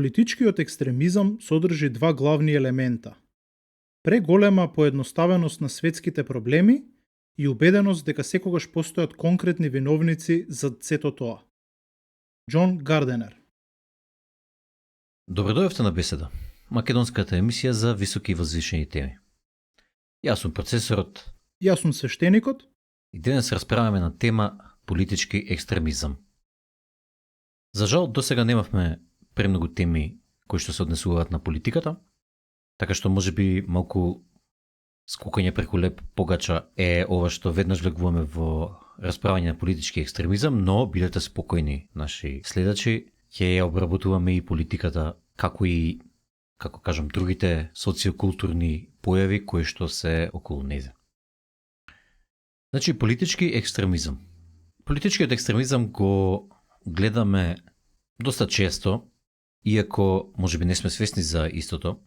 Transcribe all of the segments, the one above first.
Политичкиот екстремизам содржи два главни елемента: преголема поедноставеност на светските проблеми и убеденост дека секогаш постојат конкретни виновници за сето тоа. Џон Гарденер. Добродојавте на Беседа, македонската емисија за високи и возвишени теми. Јас сум процесорот Јас сум свештеникот. и денес расправаме на тема политички екстремизам. За жал, досега немавме премногу теми кои што се однесуваат на политиката, така што можеби малку скукање преку леп погача е ова што веднаш влегуваме во расправање на политички екстремизам, но бидете спокојни, наши следачи, ќе ја обработуваме и политиката, како и, другите социокултурни појави кои што се околу незе. Значи, политички екстремизам. Политичкиот екстремизам го гледаме доста често, иако можеби не сме свесни за истото,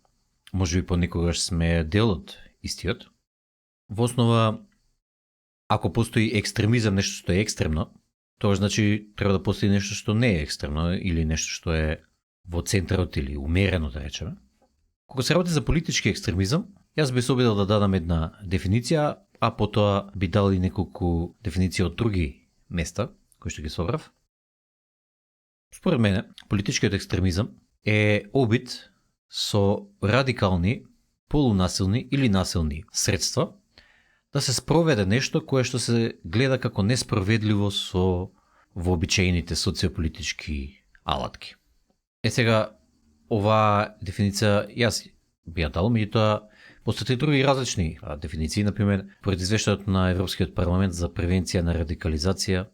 можеби понекогаш сме дел од истиот. Во основа, ако постои екстремизам, нешто што е екстремно, тоа значи треба да постои нешто што не е екстремно или нешто што е во центарот или умерено, да речеме. Кога се работи за политички екстремизам, јас би се обидел да дадам една дефиниција, а потоа би дал и неколку дефиниции од други места, кои што ги собрав. Според мене, политичкиот екстремизам е обид со радикални, полунасилни или насилни средства да се спроведе нешто кое што се гледа како несправедливо со вообичаените социополитички алатки. Сега, оваа дефиниција јас би ја дал, меѓутоа постојат и други различни дефиниции, например, поред извештајот на Европскиот парламент за превенција на радикализација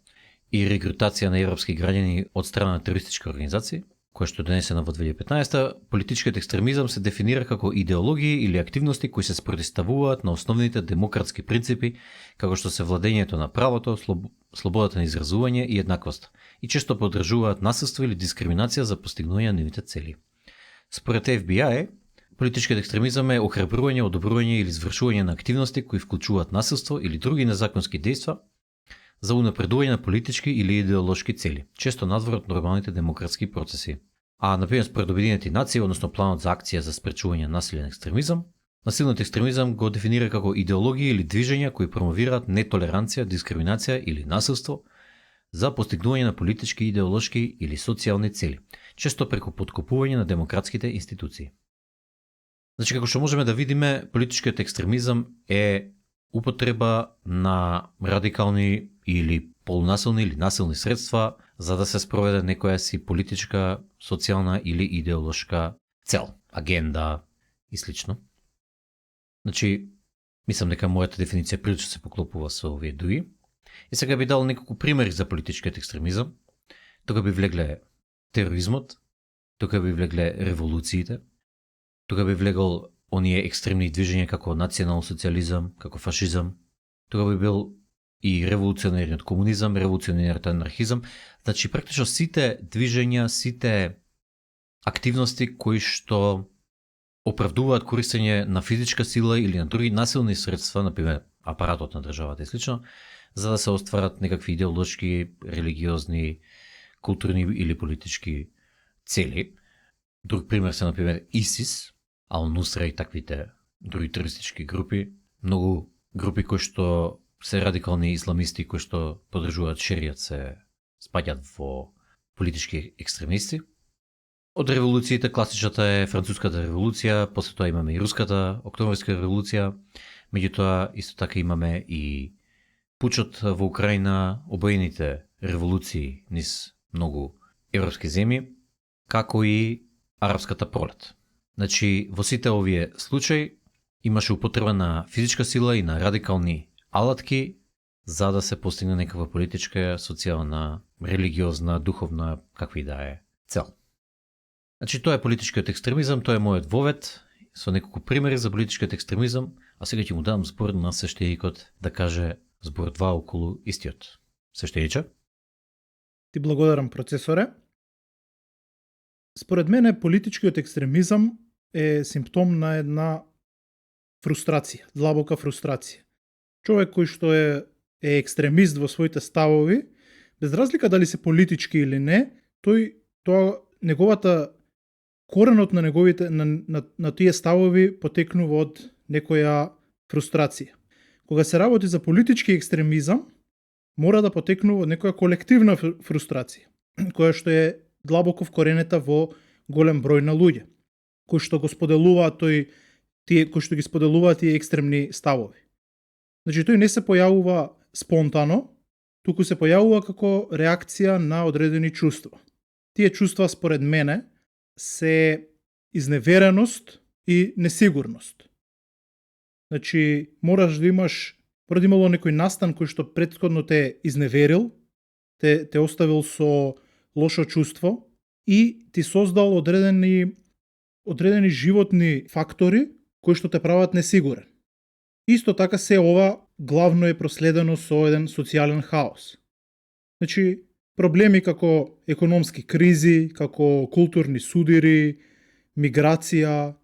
и регрутација на европски граѓани од страна на терористички организации, која што е донесена во 2015, политичкиот екстремизам се дефинира како идеологии или активности кои се спротивставуваат на основните демократски принципи, како што се владењето на правото, слободата на изразување и еднаквост, и често поддржуваат насилство или дискриминација за постигнување на нивните цели. Според FBI, политичкиот екстремизам е охрабрување, одобрување или извршување на активности кои вклучуваат насилство или други незаконски дејства за унапредување на политички или идеолошки цели, често надвор од нормалните демократски процеси. А, например, според Обединените нации, односно планот за акција за спречување на насилен екстремизам, насилниот екстремизам го дефинира како идеологија или движења кои промовираат нетолеранција, дискриминација или насилство за постигнување на политички, идеолошки или социјални цели, често преку поткопување на демократските институции. Значи, како што можеме да видиме, политичкиот екстремизам е употреба на радикални или полунасилни или насилни средства за да се спроведе некоја си политичка, социјална или идеолошка цел, агенда и слично. Значи, мислам дека мојата дефиниција прилично се поклопува со овие други. И сега би дал неколку примери за политичкиот екстремизам. Тука би влегле тероризмот, тука би влегле револуциите, тука би влегол оние екстремни движења како национал-социализам, како фашизам, тука би бил и револуционерниот комунизам, револуционерниот анархизам. Значи, практично сите движења, сите активности кои што оправдуваат користење на физичка сила или на други насилни средства, например апаратот на државата и слично, за да се остварат некакви идеолошки, религиозни, културни или политички цели. Друг пример се, например, ИСИС, Ал-Нусра и таквите други терористички групи, многу групи кои што се радикални исламисти кои што поддржуваат шеријат се спаѓаат во политички екстремисти. Од револуциите класичната е француската револуција, после тоа имаме и руската октомврска револуција, меѓутоа исто така имаме и пучот во Украина, обоените револуции низ многу европски земји, како и арапската пролет. Значи, во сите овие случаи имаше употреба на физичка сила и на радикални алатки за да се постигне некаква политичка, социјална, религиозна, духовна, какви да е цел. Значи, тоа е политичкиот екстремизам, тоа е мојот вовед со неколку примери за политичкиот екстремизам, а сега ќе му дадам збор на свештеникот да каже збор два околу истиот. Свештениче? Ти благодарам, процесоре. Според мене, политичкиот екстремизам е симптом на една фрустрација, длабока фрустрација. Човек кој што е екстремист во своите ставови, без разлика дали се политички или не, неговата коренот на неговите на тие ставови потекнува од некоја фрустрација. Кога се работи за политички екстремизам, мора да потекнува од некоја колективна фрустрација, која што е длабоко вкоренета во голем број на луѓе, кои што го споделуваат кои што ги споделуваат тие екстремни ставови. Значи тој не се појавува спонтано, туку се појавува како реакција на одредени чувства. Тие чувства според мене се изневереност и несигурност. Значи, мора да имало некој настан кој што претходно те изневерил, те оставил со лошо чувство и ти создал одредени животни фактори кои што те прават несигурен. Исто така се ова главно е проследено со еден социјален хаос. Значи, проблеми како економски кризи, како културни судири, миграција,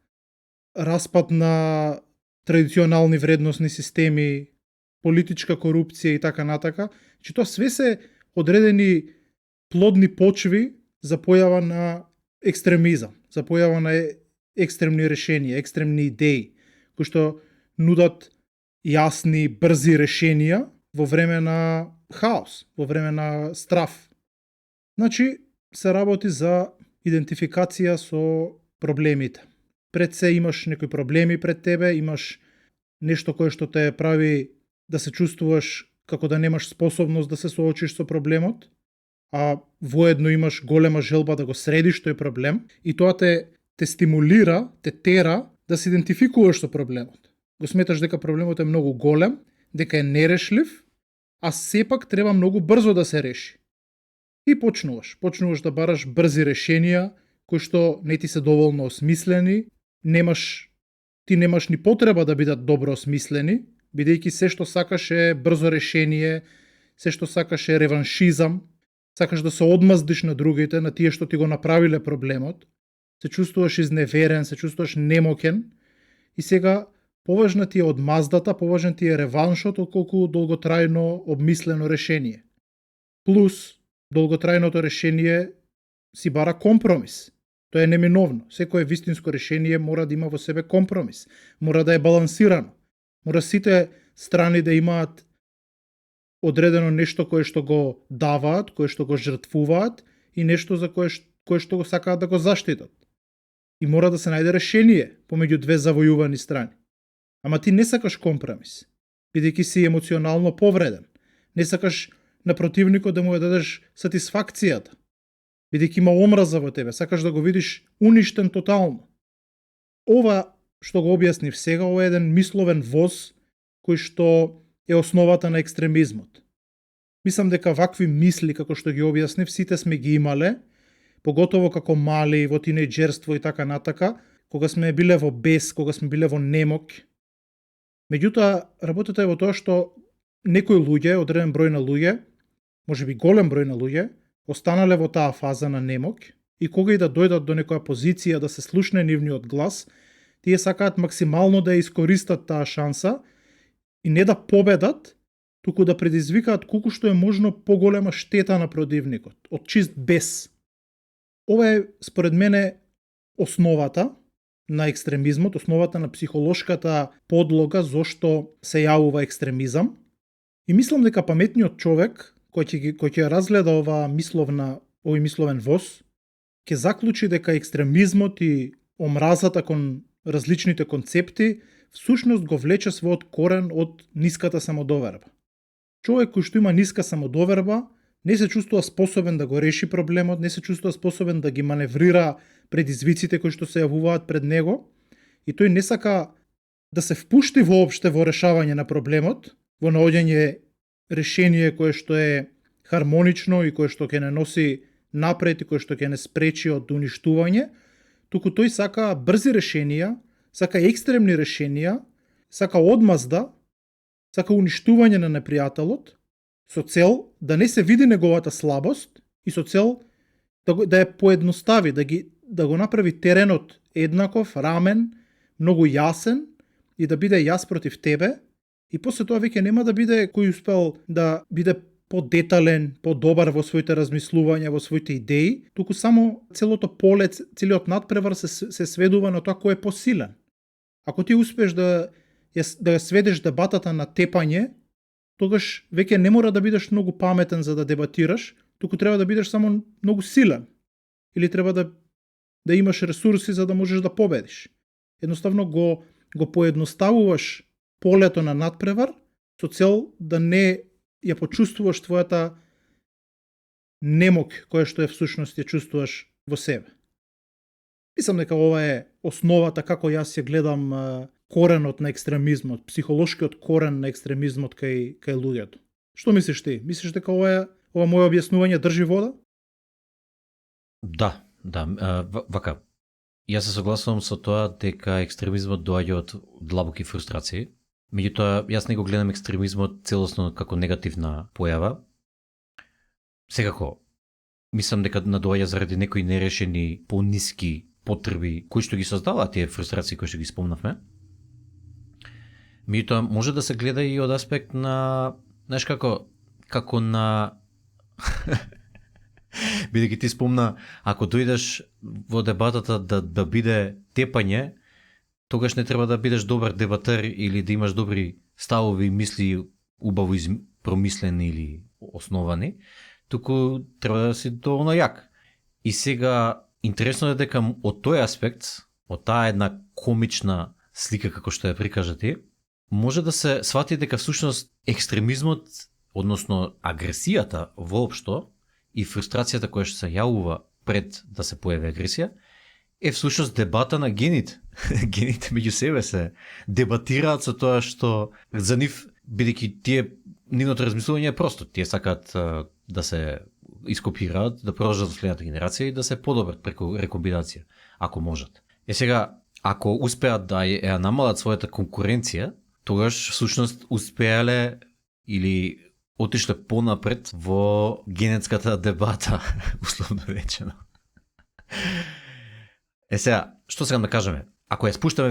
распад на традиционални вредносни системи, политичка корупција и така натака, че тоа све се одредени плодни почви за појава на екстремизам, за појава на екстремни решенија, екстремни идеи, кои што нудат јасни, брзи решенија во време на хаос, во време на страф. Значи, се работи за идентификација со проблемите. Пред се имаш некои проблеми пред тебе, имаш нешто кое што те прави да се чувствуваш како да немаш способност да се соочиш со проблемот, а воедно имаш голема желба да го средиш тој проблем и тоа те стимулира, те тера да се идентификуваш со проблемот. Го сметаш дека проблемот е многу голем, дека е нерешлив, а сепак треба многу брзо да се реши. И почнуваш да бараш брзи решенија кои што не ти се доволно осмислени, ти немаш ни потреба да бидат добро осмислени, бидејќи се што сакаш е брзо решение, се што сакаш е реваншизам, сакаш да се одмаздиш на другите, на тие што ти го направиле проблемот, се чувствуваш изневерен, се чувствуваш немокен и сега поважна ти е одмаздата, поважен ти е реваншот отколку долготрајно обмислено решение. Плюс, долготрајното решение си бара компромис. Тоа е неминовно. Секое вистинско решение мора да има во себе компромис. Мора да е балансирано. Мора сите страни да имаат одредено нешто кое што го даваат, кое што го жртвуваат и нешто за кое што го сакаат да го заштитат. И мора да се најде решение помеѓу две завојувани страни. Ама ти не сакаш компромис, бидејќи си емоционално повреден. Не сакаш на противникот да му ја дадеш сатисфакцијата, бидејќи има омраза во тебе, сакаш да го видиш уништен тотално. Ова што го објаснив сега, ова е еден мисловен воз кој што е основата на екстремизмот. Мислам дека вакви мисли како што ги објаснив сите сме ги имале, поготово како мали, во тинејџерство и така натака, кога сме биле во бес, кога сме биле во немок. Меѓутоа, работата е во тоа што некои луѓе, одреден број на луѓе, можеби голем број на луѓе, останале во таа фаза на немок и кога и да дојдат до некоја позиција да се слушне нивниот глас, тие сакаат максимално да ја искористат таа шанса и не да победат, туку да предизвикаат колку што е можно поголема штета на противникот, од чист бес. Ова е, според мене, основата на екстремизмот, основата на психолошката подлога зошто се јавува екстремизам. И мислам дека паметниот човек, кој ќе разгледа овој мисловен воз, ќе заклучи дека екстремизмот и омразата кон различните концепти всушност го влече својот корен од ниската самодоверба. Човек кој што има ниска самодоверба не се чувствува способен да го реши проблемот, не се чувствува способен да ги маневрира предизвиците кои што се јавуваат пред него и тој не сака да се впушти воопште во решавање на проблемот, во наоѓање решение кое што е хармонично и кое што ќе не носи напред и кое што ќе не спречи од уништување, туку тој сака брзи решенија, сака екстремни решенија, сака одмазда, сака уништување на непријателот, со цел да не се види неговата слабост и со цел да ја поедностави, да го направи теренот еднаков, рамен, многу јасен и да биде јас против тебе и после тоа веќе нема да биде кој успел да биде подетален, подобар во своите размислувања, во своите идеи, туку само целото поле, целиот надпревар се сведува на тоа кој е посилен. Ако ти успеш да ја сведеш дебатата на тепање, тогаш веќе не мора да бидеш многу паметен за да дебатираш, туку треба да бидеш само многу силен. Или треба да имаш ресурси за да можеш да победиш. Едноставно го поедноставуваш полето на надпревар со цел да не ја почувствуваш твојата немок која што е всушност ја чувствуваш во себе. Мислам дека ова е основата како јас ја гледам коренот на екстремизмот, психолошкиот корен на екстремизмот кај луѓето. Што мислиш ти? Мислиш дека ова моје објаснување држи вода? Да, вака. Јас се согласувам со тоа дека екстремизмот доаѓа од длабоки фрустрации. Меѓутоа, јас не го гледам екстремизмот целосно како негативна појава. Секако, мислам дека надоаѓа заради некои нерешени, пониски потреби кои што ги создаваат тие фрустрации кои што ги спомнавме. Меѓутоа, може да се гледа и од аспект на, знаеш како на бидејќи ти спомна, ако дојдеш во дебатата да биде тепање, тогаш не треба да бидеш добар дебатер или да имаш добри ставови, мисли, убаво промислени или основани, туку треба да си доволно јак. И сега, интересно е дека од тој аспект, од таа една комична слика како што ја прикажа ти, може да се свати дека всушност екстремизмот, односно агресијата воопшто, и фрустрацијата која што се јавува пред да се појави агресија, е всушност дебата на гените. Гените меѓу себе се дебатираат со тоа што за нив, бидејќи нивното размислување е просто. Тие сакаат да се ископираат, да продолжат во следната генерација и да се подобрат преку рекомбинација, ако можат. Сега, ако успеат да ја намалат својата конкуренција, тогаш всушност успеале или отишле понапред во генетската дебата, условно речено. Сега, што сакам да кажеме? Ако го спуштаме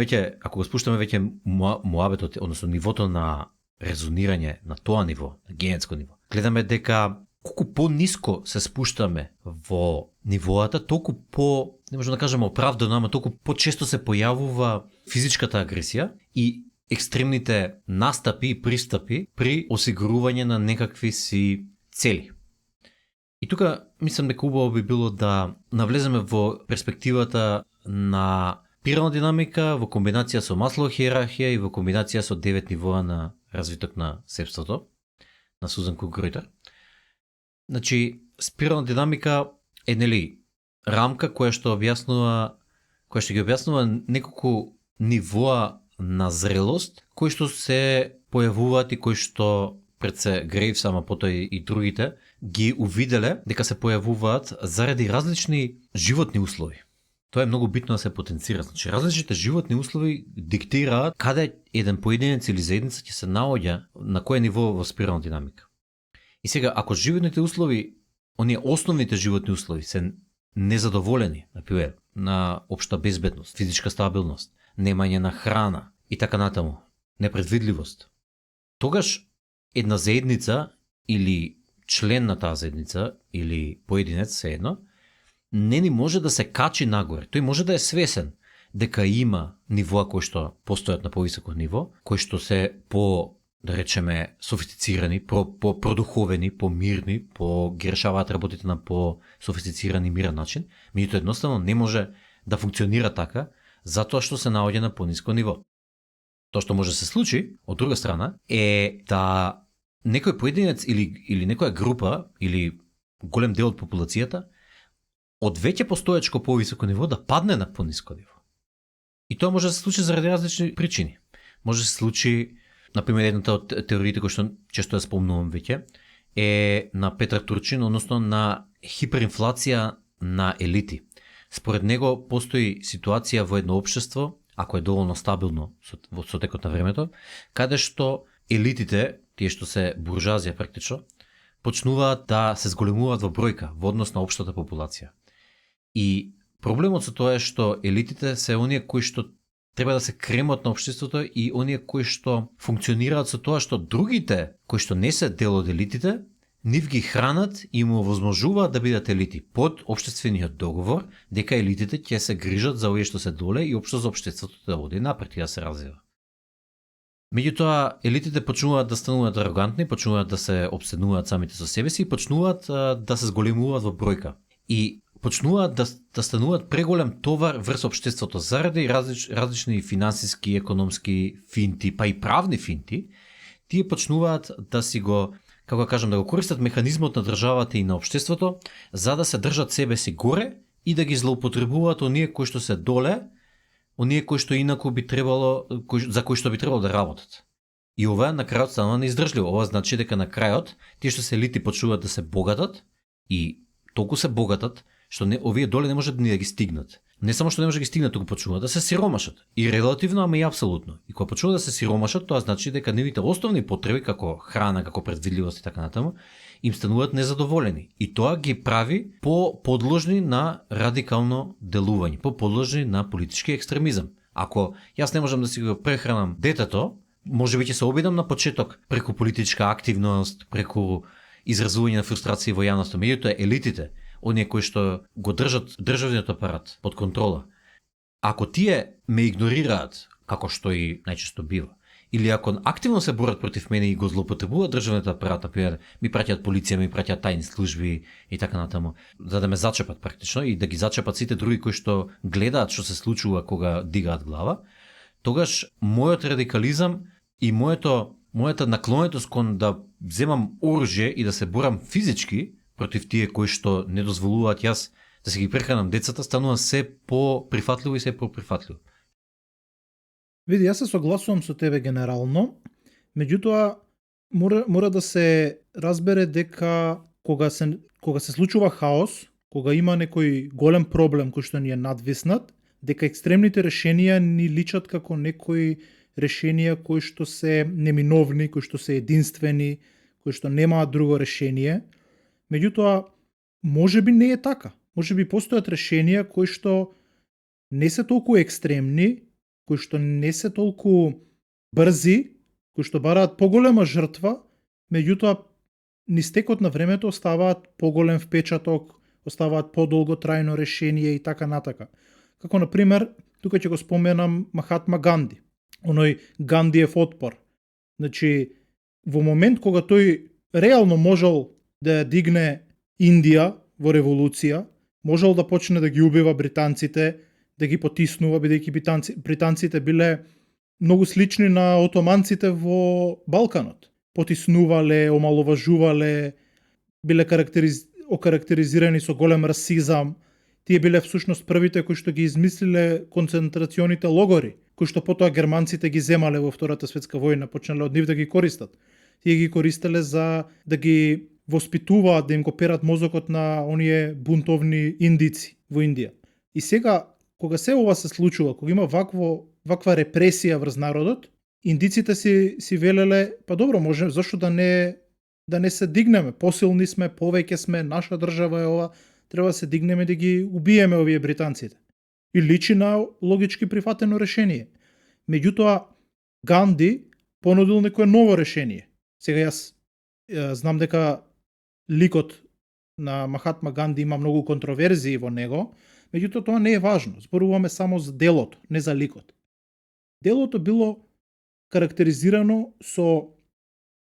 веќе муабетот, односно нивото на резонирање на тоа ниво, на генетско ниво, гледаме дека колку по-ниско се спуштаме во нивоата, толку не можем да кажеме оправдано, ама толку по-често се појавува физичката агресија и екстремните настапи и пристапи при осигурување на некакви си цели. И тука мислам дека убаво би било да навлеземе во перспективата на пирална динамика во комбинација со Маслова хиерархија и во комбинација со 9 нивоа на развиток на сепството на Сузан Кук-Гройтер. Значи, спирална динамика е рамка која што ги објаснува неколку нивоа на зрелост, кои што се појавуваат и кои што пред се Грейвс, ама потоа и другите, ги увиделе дека се појавуваат заради различни животни услови. Тоа е многу битно да се потенцира. Значи, различните животни услови диктираат каде еден поединец или заедница ќе се наоѓа на кое ниво во спирална динамика. И сега, ако животните услови, оние основните животни услови се незадоволени, например, на општа безбедност, физичка стабилност, немање на храна и така натаму, непредвидливост, тогаш една заедница или член на таа заедница или поединец, seедно, не ни може да се качи нагоре. Тој може да е свесен дека има нивоа кои што постојат на повисоко ниво, кои што се да речеме, софистицирани, продуховени, помирни, ги решаваат работите на по-софистициран и мирен начин, меѓутоа едноставно не може да функционира така, затоа што се наоѓа на пониско ниво. Тоа што може да се случи, од друга страна, е да некој поединец или некоја група, или голем дел од популацијата, од веќе постоечко повисоко ниво да падне на пониско ниво. И тоа може да се случи заради различни причини. Може да се случи, например, едната од теориите кои што често ја спомнувам веќе, е на Петар Турчин, односно на хиперинфлација на елити. Според него постои ситуација во едно општество, ако е доволно стабилно со текот на времето, каде што елитите, тие што се буржуазија практично, почнуваат да се зголемуваат во бројка во однос на општата популација. И проблемот со тоа е што елитите се оние кои што треба да се кремот на општеството и оние кои што функционираат со тоа што другите, кои што не се дел од елитите, нив ги хранат и му овозможуваат да бидат елити под општествениот договор дека елитите ќе се грижат за овие што се доле и општо за општеството да води напред и да се развива. Меѓутоа, елитите почнуваат да стануваат арогантни, почнуваат да се обседнуваат самите со себе си и почнуваат да се зголемуваат во бројка. И почнуваат да стануваат преголем товар врз општеството заради различни финансиски, економски финти, па и правни финти. Тие почнуваат да си го, како да кажам, да го користат механизмот на државата и на општеството за да се држат себе си горе и да ги злоупотребуваат оние кои што се доле, оние кои што инаку би требало, за кои што би требало да работат. И ова на крајот станува неиздржливо. Ова значи дека на крајот тие што се елити почнуваат да се богатат и толку се богатат што овие доле не можат ни да ги стигнат. Не само што не може да ги стигнат, туку почнуваат да се сиромашат. И релативно, ама и апсолутно. И кога почнуваат да се сиромашат, тоа значи дека нивните основни потреби како храна, како предвидливост и така натаму, им стануваат незадоволени. И тоа ги прави подложни на радикално делување, подложни на политички екстремизам. Ако јас не можам да си го прехранам детето, можеби ќе се обидам на почеток преку политичка активност, преку изразување на фрустрација во јавноста. Меѓутоа елитите, оние кои што го држат државниот апарат под контрола, ако тие ме игнорираат, како што и најчесто бива, или ако активно се борат против мене и го злоупотребуваат државниот апарат, например, ми праќаат полиција, ми праќаат тајни служби и така натаму, за да ме зачепат практично и да ги зачепат сите други кои што гледаат што се случува кога дигаат глава, тогаш мојот радикализам и мојата наклонетост кон да земам оружје и да се борам физички против тие кои што не дозволуваат јас да се ги прехранам децата, станува се по-прифатливо и се по-прифатливо. Види, јас се согласувам со тебе генерално, меѓутоа мора да се разбере дека кога се случува хаос, кога има некој голем проблем кој што ни е надвиснат, дека екстремните решенија ни личат како некои решенија кои што се неминовни, кои што се единствени, кои што немаат друго решение. Меѓутоа, можеби не е така. Можеби постојат решенија кои што не се толку екстремни, кои што не се толку брзи, кои што бараат поголема жртва, меѓутоа низ текот на времето оставаат поголем впечаток, оставаат подолго трајно решение и така натака. Како на пример, тука ќе го споменам Махатма Ганди, оној Гандиев отпор. Значи, во момент кога тој реално можел да ја дигне Индија во револуција, можел да почне да ги убива британците, да ги потиснува, бидејќи британците биле многу слични на отоманците во Балканот. Потиснувале, омаловажувале, биле окарактеризирани со голем расизам. Тие биле всушност првите кои што ги измислиле концентрационите логори, кои што потоа германците ги земале во Втората светска војна, почнале од нив да ги користат. Тие ги користеле за да ги воспитуваат, да им го перат мозокот на оние бунтовни индици во Индија. И сега, кога се ова се случува, кога има ваква репресија врз народот, индиците си велеле, па добро, може, зашто да не се дигнеме, посилни сме, повеќе сме, наша држава е ова, треба да се дигнеме да ги убиеме овие британците. И личи на логички прифатено решение. Меѓутоа, Ганди понудил некое ново решение. Сега јас знам дека ликот на Махатма Ганди има многу контроверзии во него, меѓутоа тоа не е важно. Зборуваме само за делото, не за ликот. Делото било карактеризирано со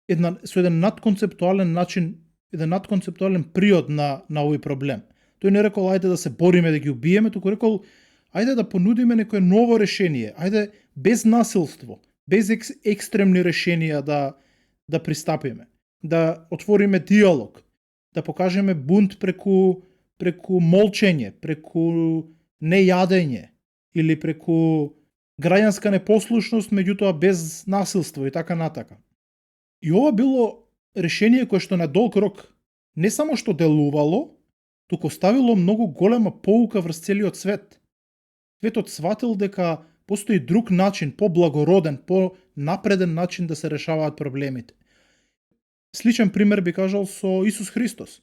еден надконцептуален начин, еден надконцептуален приод на овој проблем. Тој не рекол ајде да се бориме да ги убиеме, туку рекол ајде да понудиме некое ново решение, ајде без насилство, без екстремни решенија да пристапиме, да отвориме диалог, да покажеме бунт преку молчење, преку нејадење или преку граѓанска непослушност, меѓутоа без насилство и така натака. И ова било решение кое што на долг рок не само што делувало, туку оставило многу голема поука врз целиот свет. Светот сватил дека постои друг начин, по-благороден, по-напреден начин да се решаваат проблемите. Сличен пример би кажал со Исус Христос,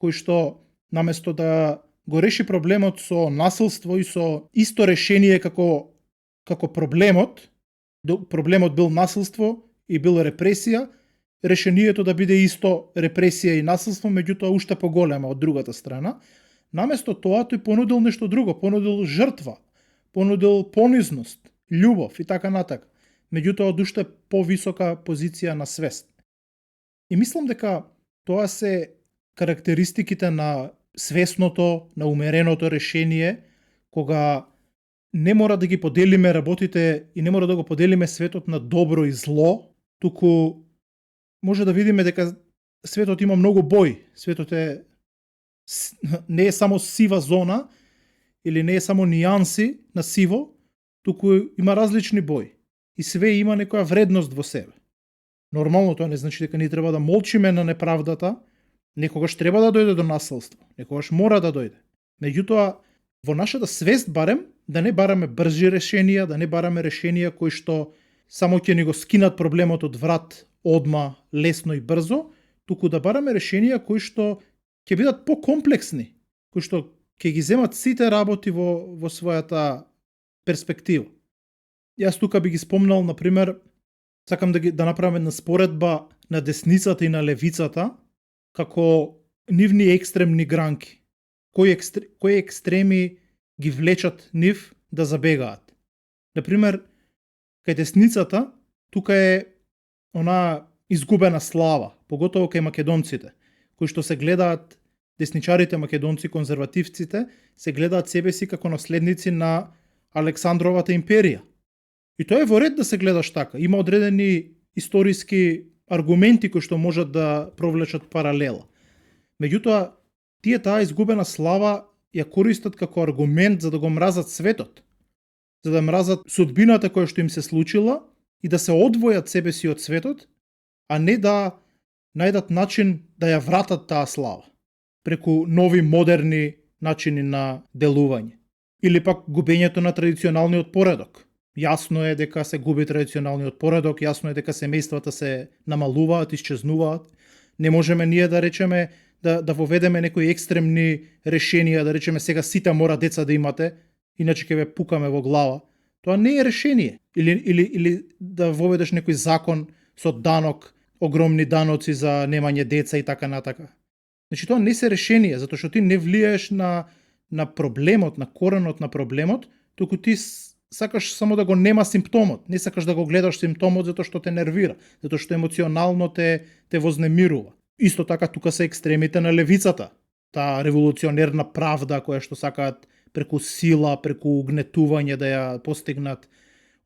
кој што наместо да го реши проблемот со насилство и со исто решение како проблемот бил насилство и бил репресија, решението да биде исто репресија и насилство, меѓутоа уште поголема од другата страна. Наместо тоа тој понудил нешто друго, понудил жртва, понудил понизност, љубов и така натака. Меѓутоа од уште повисока позиција на свест. И мислам дека тоа се карактеристиките на свесното, на умереното решение, кога не мора да ги поделиме работите и не мора да го поделиме светот на добро и зло, туку може да видиме дека светот има многу бои. Светот не е само сива зона или не е само нијанси на сиво, туку има различни бои. И све има некоја вредност во себе. Нормално тоа не значи дека ние треба да молчиме на неправдата, некогаш треба да дојде до насилство, некогаш мора да дојде. Меѓутоа, во нашата свест барем, да не бараме брзи решенија, да не бараме решенија кои што само ќе ни го скинат проблемот од врат одма, лесно и брзо, туку да бараме решенија кои што ќе бидат покомплексни, кои што ќе ги земат сите работи во својата перспектива. Јас тука би ги спомнал, например, сакам да направам една споредба на десницата и на левицата, како нивни екстремни гранки. Кои екстреми ги влечат нив да забегаат. Например, кај десницата, тука е она изгубена слава, поготово кај македонците, кои што се гледаат, десничарите македонци, конзервативците, се гледаат себе си како наследници на Александровата империја. И тоа е во ред да се гледаш така. Има одредени историски аргументи кои што можат да провлечат паралела. Меѓутоа, тие таа изгубена слава ја користат како аргумент за да го мразат светот, за да мразат судбината која што им се случила и да се одвојат себе си од светот, а не да најдат начин да ја вратат таа слава преку нови модерни начини на делување. Или пак губењето на традиционалниот поредок. Јасно е дека се губи традиционалниот поредок, јасно е дека семејствата се намалуваат, исчезнуваат. Не можеме ние да речеме да воведеме некои екстремни решенија, да речеме сега сите мора деца да имате, иначе ќе ве пукаме во глава. Тоа не е решение. Или да воведеш некој закон со данок, огромни даноци за немање деца и така натака. Значи тоа не се решение, затоа што ти не влијаеш на проблемот, на коренот на проблемот, туку ти сакаш само да го нема симптомот, не сакаш да го гледаш симптомот затоа што те нервира, затоа што емоционално те вознемирува. Исто така тука се екстремите на левицата, таа револуционерна правда која што сакаат преку сила, преку угнетување да ја постигнат,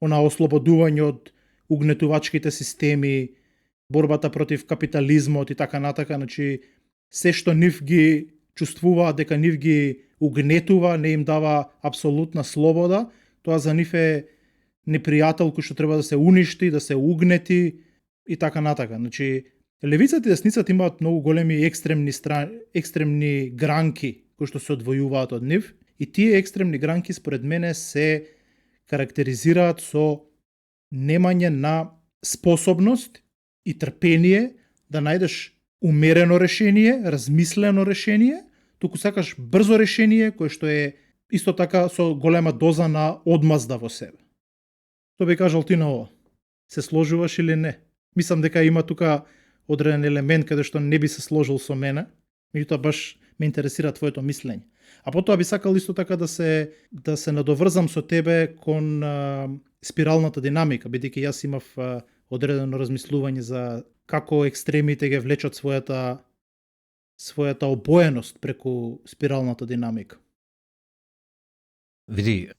она ослободување од угнетувачките системи, борбата против капитализмот и така натака, значи се што нив ги чувствуваат дека нив ги угнетува, не им дава апсолутна слобода, тоа за нив е непријател кој што треба да се уништи, да се угнети и така натака. Значи, левицата и десницата имаат многу големи екстремни гранки кои што се одвојуваат од нив и тие екстремни гранки според мене се карактеризираат со немање на способност и трпение да најдеш умерено решение, размислено решение, туку сакаш брзо решение кое што е исто така со голема доза на одмазда во себе. Што би кажал ти на ова? Се сложуваш или не? Мислам дека има тука одреден елемент каде што не би се сложил со мене, меѓутоа баш ме интересира твоето мислење. А потоа би сакал исто така да се надоврзам со тебе кон спиралната динамика, бидејќи јас имав одредено размислување за како екстремите ги влечат својата обоеност преку спиралната динамика. Види,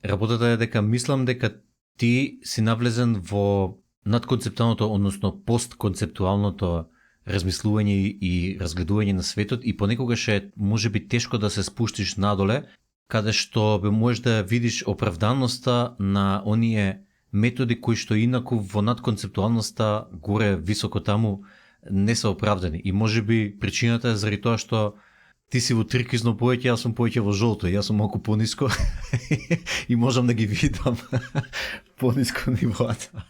работата е дека мислам дека ти си навлезен во надконцептуалното, односно постконцептуалното размислување и разгледување на светот и понекогаш е можеби тешко да се спуштиш надоле, каде што бе можеш да видиш оправданоста на оние методи кои што инаку во надконцептуалноста горе високо таму не се оправдани. И можеби причината е заради тоа што ти си во трикизно поеќе, јас сум поеќе во жолто, јас сум малку пониско и можам да ги видам пониско нивоата.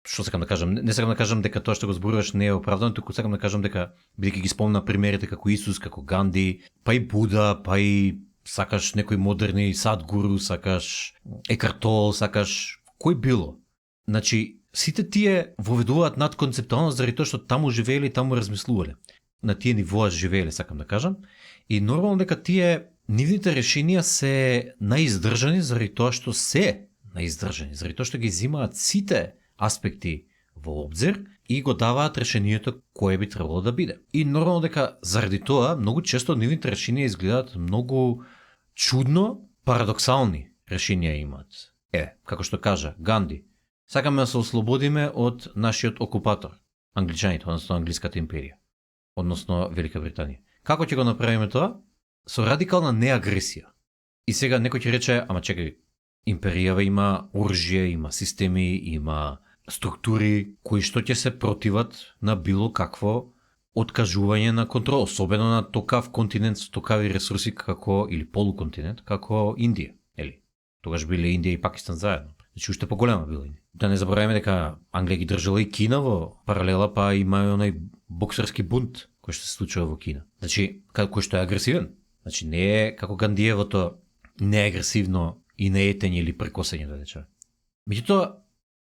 Што сакам да кажам? Не сакам да кажам дека тоа што го зборуваш не е оправдано, туку сакам да кажам дека бидејќи ги спомна примерите како Исус, како Ганди, па и Буда, па и сакаш некои модерни Садгуру, сакаш Екарт Толл, сакаш кој било. Значи, сите тие воведуваат надконцептуалност заради тоа што таму живееле и таму размислувале. На тие нивоа живееле, сакам да кажам. И нормално дека тие нивните решенија се наиздржани заради тоа што се наиздржани, заради тоа што ги взимаат сите аспекти во обзир и го даваат решението кое би требало да биде. И нормално дека заради тоа многу често нивните решенија изгледаат многу чудно, парадоксални решенија имаат. Како што кажа Ганди, сакаме да се ослободиме од нашиот окупатор, англичаните, односно англиската империја, односно Велика Британија. Како ќе го направиме тоа? Со радикална неагресија. И сега некој ќе рече, ама чекај, империјава има оружје, има системи, има структури кои што ќе се противат на било какво откажување на контрол, особено на токав континент со токави ресурси како или полуконтинент како Индија, ели? Тогаш биле Индија и Пакистан заедно. Значи уште поголема била Индија. Да не забораваме дека Англија ги држала и Кина во паралела, па има и онај боксерски бунт кој што се случува во Кина. Значи, кој што е агресивен. Значи не е како Гандиевото неагресивно и неетење или прекосење, да речеме. Меѓутоа,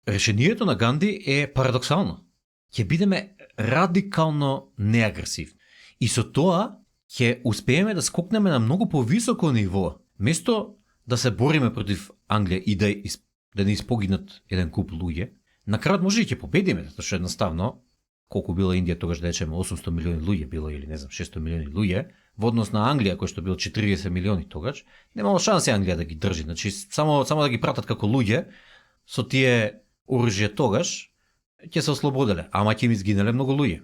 решението на Ганди е парадоксално. Ќе бидеме радикално неагресивни. И со тоа ќе успееме да скокнеме на многу повисоко ниво. Место да се бориме против Англија и да не испогинат еден куп луѓе, на крајот може и ќе победиме, затоа што едноставно колку била Индија тогаш, да речеме 800 милиони луѓе било или не знам 600 милиони луѓе, во однос на Англија кој што бил 40 милиони тогаш, немало шанси Англија да ги држи. Значи само да ги пратат како луѓе со тие оружје тогаш ќе се ослободеле, ама ќе им изгинале многу луѓе.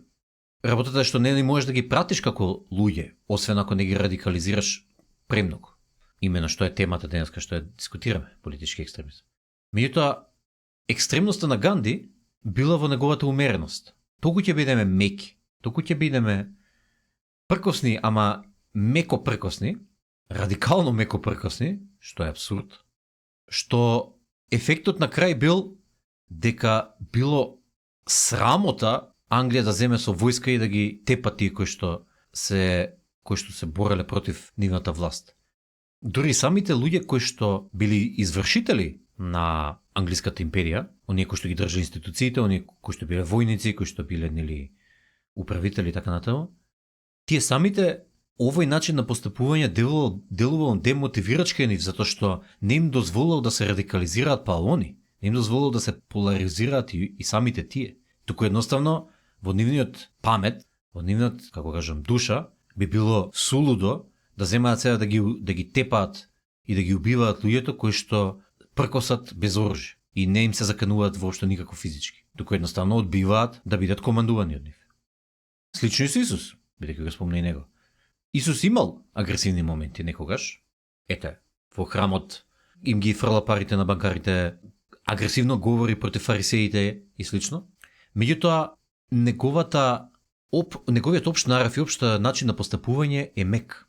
Работата е што не можеш да ги пратиш како луѓе, освен ако не ги радикализираш премногу. Имено што е темата денеска што ја дискутираме, политички екстремизм. Меѓутоа, екстремноста на Ганди била во неговата умереност. Толку ќе бидеме меки, толку ќе бидеме пркосни, ама меко пркосни, радикално меко пркосни, што е абсурд, што ефектот на крај бил дека било срамота Англија да земе со војска и да ги тепа тие кои што се бореле против нивната власт. Дори самите луѓе кои што били извршители на англиската империја, оние кои што ги држа институциите, оние кои што биле војници, кои што биле нели управители и така натаму, тие самите овој начин на постапување делувал демотивирачки нив, затоа што не им дозволил да се радикализираат па они, не им дозволил да се поларизираат и самите тие. Туку едноставно во нивниот памет, во нивниот, како кажам, душа, би било сулудо да земаат сега да ги тепаат и да ги убиваат луѓето кои што пркосат без оружје и не им се закануваат воопшто никако физички, туку едноставно одбиваат да бидат командувани од нив. Слично и со Исус, бидејќи го спомна и него. Исус имал агресивни моменти некогаш. Ете, во храмот им ги фрла парите на банкарите, агресивно говори против фарисеите и слично. Меѓутоа, неговиот општ нарав и општ начин на постапување е мек.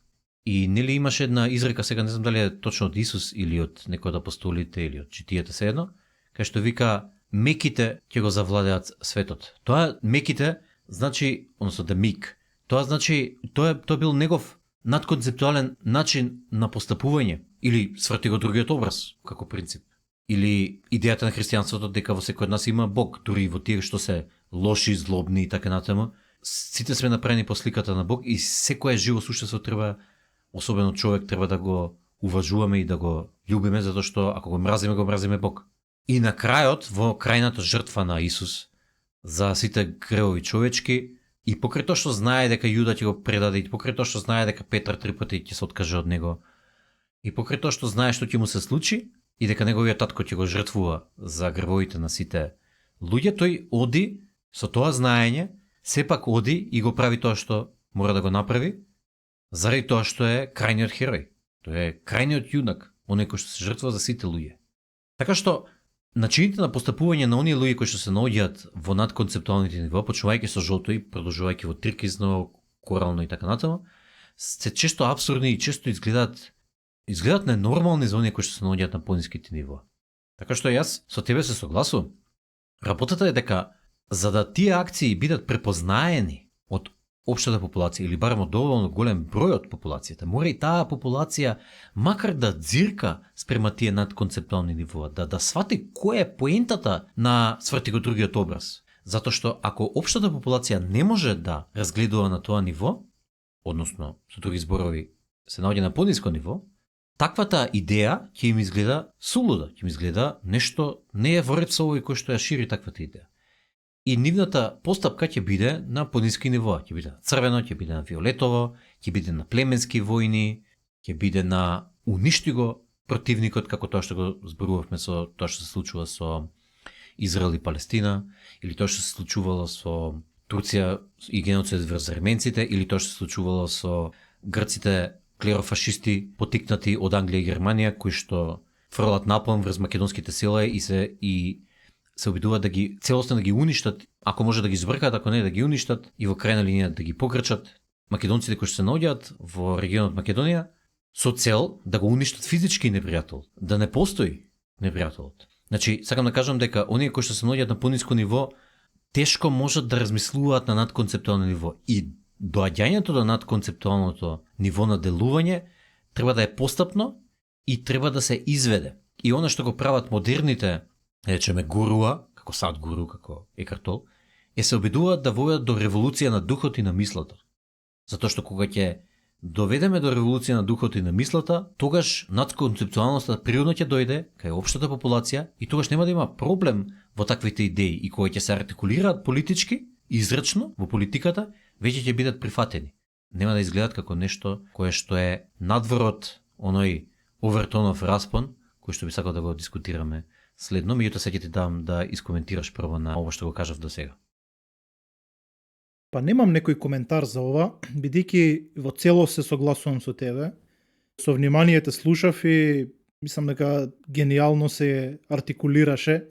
И нели имаше една изрека, сега не знам дали е точно од Исус или од некој од апостолите или од читијата седно, кај што вика меките ќе го завладеат светот. Тоа меките значи, односно да мик, тоа значи, тоа бил негов надконцептуален начин на постапување или сврти го другиот образ како принцип. Или идејата на христијанството дека во секој од нас има Бог, дури во тие што се лоши, злобни и така натаму. Сите сме направени по сликата на Бог и секое живо суштество треба, особено човек, треба да го уважуваме и да го љубиме, затоа што ако го мразиме Бог. И на крајот, во крајната жртва на Исус за сите гревови човечки, и покрај тоа што знае дека Јуда ќе го предаде, и покрај тоа што знае дека Петар 3 пати ќе се откаже од него, и покрај тоа што знае што ќе му се случи, и дека неговиот татко ќе го жртвува за гревовите на сите луѓе, тој оди со тоа знаење, сепак оди и го прави тоа што мора да го направи, заради тоа што е крајниот херој. Тој е крајниот јунак, оној кој што се жртва за сите луѓе. Така што начините на постапување на оние луѓе кои што се наоѓаат во надконцептуалните нива, почнувајќи со жолто и продолжувајќи во трикизно, корално и така натаму, се често апсурдни и често изгледат ненормални за оние кои што се наоѓаат на пониските нива. Така што јас со тебе се согласувам. Работата е дека за да тие акции бидат препознаени од општата популација или барем од доволно голем број од популацијата, мора и таа популација макар да дзирка спрема тие надконцептуални нивоа, да свати која е поентата на сврти го другиот образ. Затоа што ако општата популација не може да разгледува на тоа ниво, односно со други зборови се наоѓа на пониско ниво, таквата идеја ќе им изгледа сулуда, ќе им изгледа нешто не е во ред со овој кој што ја шири таквата идеја. И нивната постапка ќе биде на пониски нивоа, ќе биде на црвено, ќе биде на виолетово, ќе биде на племенски војни, ќе биде на уништи го противникот, како тоа што го зборувавме со тоа што се случува со Израел и Палестина, или тоа што се случувало со Турција и геноцид врз арменците, или тоа што се случувало со грците клерофашисти потикнати од Англија и Германија, кои што фрлат напон врз македонските села и се обидуваат да ги целосно да ги уништат, ако може да ги збркаат, ако не да ги уништат и во крајна линија да ги погрчат македонците кои што се наоѓаат во регионот Македонија со цел да го уништат физички непријател, да не постои непријателот. Значи, сакам да кажам дека оние кои што се наоѓаат на пониско ниво тешко можат да размислуваат на надконцептуално ниво и доаѓањето до надконцептуалното ниво на делување треба да е постапно и треба да се изведе. И она што го прават модерните, речеме гуруа, како Садгуру, како Екарт Тол, се обидуваат да водат до револуција на духот и на мислата. Затоа што кога ќе доведеме до револуција на духот и на мислата, тогаш надконцептуалноста природно ќе дојде кај општата популација и тогаш нема да има проблем во таквите идеи и кои ќе се артикулираат политички, израчно во политиката, веќе ќе бидат прифатени. Нема да изгледат како нешто кое што е надвор оној овертонов распон, кој што би сакал да го дискутираме следно, меѓутоа сега ќе ти дам да искоментираш прво на ово што го кажав до сега. Па немам некој коментар за ова, бидејќи во целост се согласувам со тебе. Со внимание те слушав и мислам дека гениално се артикулираше.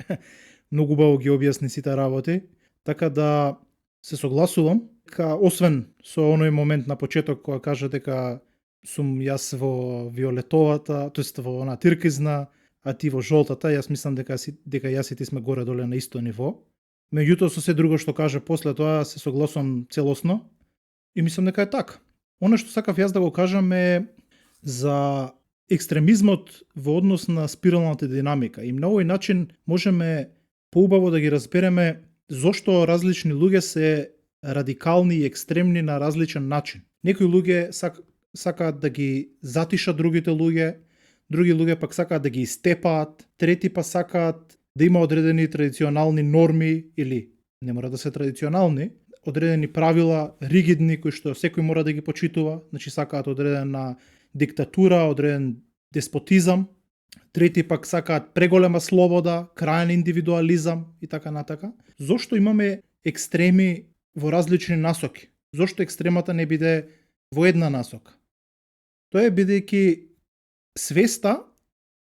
Многу убаво ги објасни сите работи. Така да се согласувам, освен со оној момент на почеток кога кажа дека сум јас во виолетовата, тоест во она тиркизна, а ти во жолтата, јас мислам дека јас и ти сме горе-доле на исто ниво. Меѓутоа со се друго што каже после тоа се согласувам целосно и мислам дека е така. Она што сакав јас да го кажам е за екстремизмот во однос на спиралната динамика и на овој начин можеме поубаво да ги разбереме зошто различни луѓе се радикални и екстремни на различен начин. Некои луѓе сакаат да ги затишат другите луѓе, други луѓе пак сакаат да ги истепаат, трети па сакаат да има одредени традиционални норми или не мора да се традиционални, одредени правила, ригидни кои што секој мора да ги почитува, значи сакаат одредена диктатура, одреден деспотизам, трети пак сакаат преголема слобода, крајен индивидуализам и така натака. Зошто имаме екстреми во различни насоки? Зошто екстремата не биде во една насока? Тоа е бидејќи свеста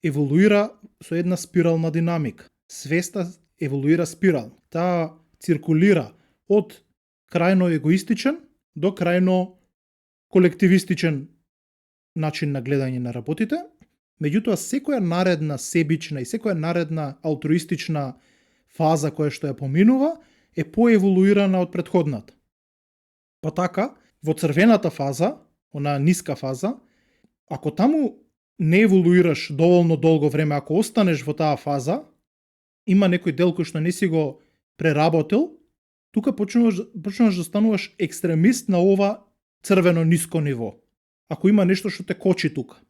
еволуира со една спирална динамика. Свеста еволуира спирал. Таа циркулира од крајно егоистичен до крајно колективистичен начин на гледање на работите. Меѓутоа, секоја наредна себична и секоја наредна алтруистична фаза која што ја поминува е поеволуирана од претходната. Па така, во црвената фаза, онаа ниска фаза, ако таму не еволуираш доволно долго време, ако останеш во таа фаза, има некој дел кој што не си го преработил, тука почнуваш да стануваш екстремист на ова црвено ниско ниво. Ако има нешто што те кочи тука.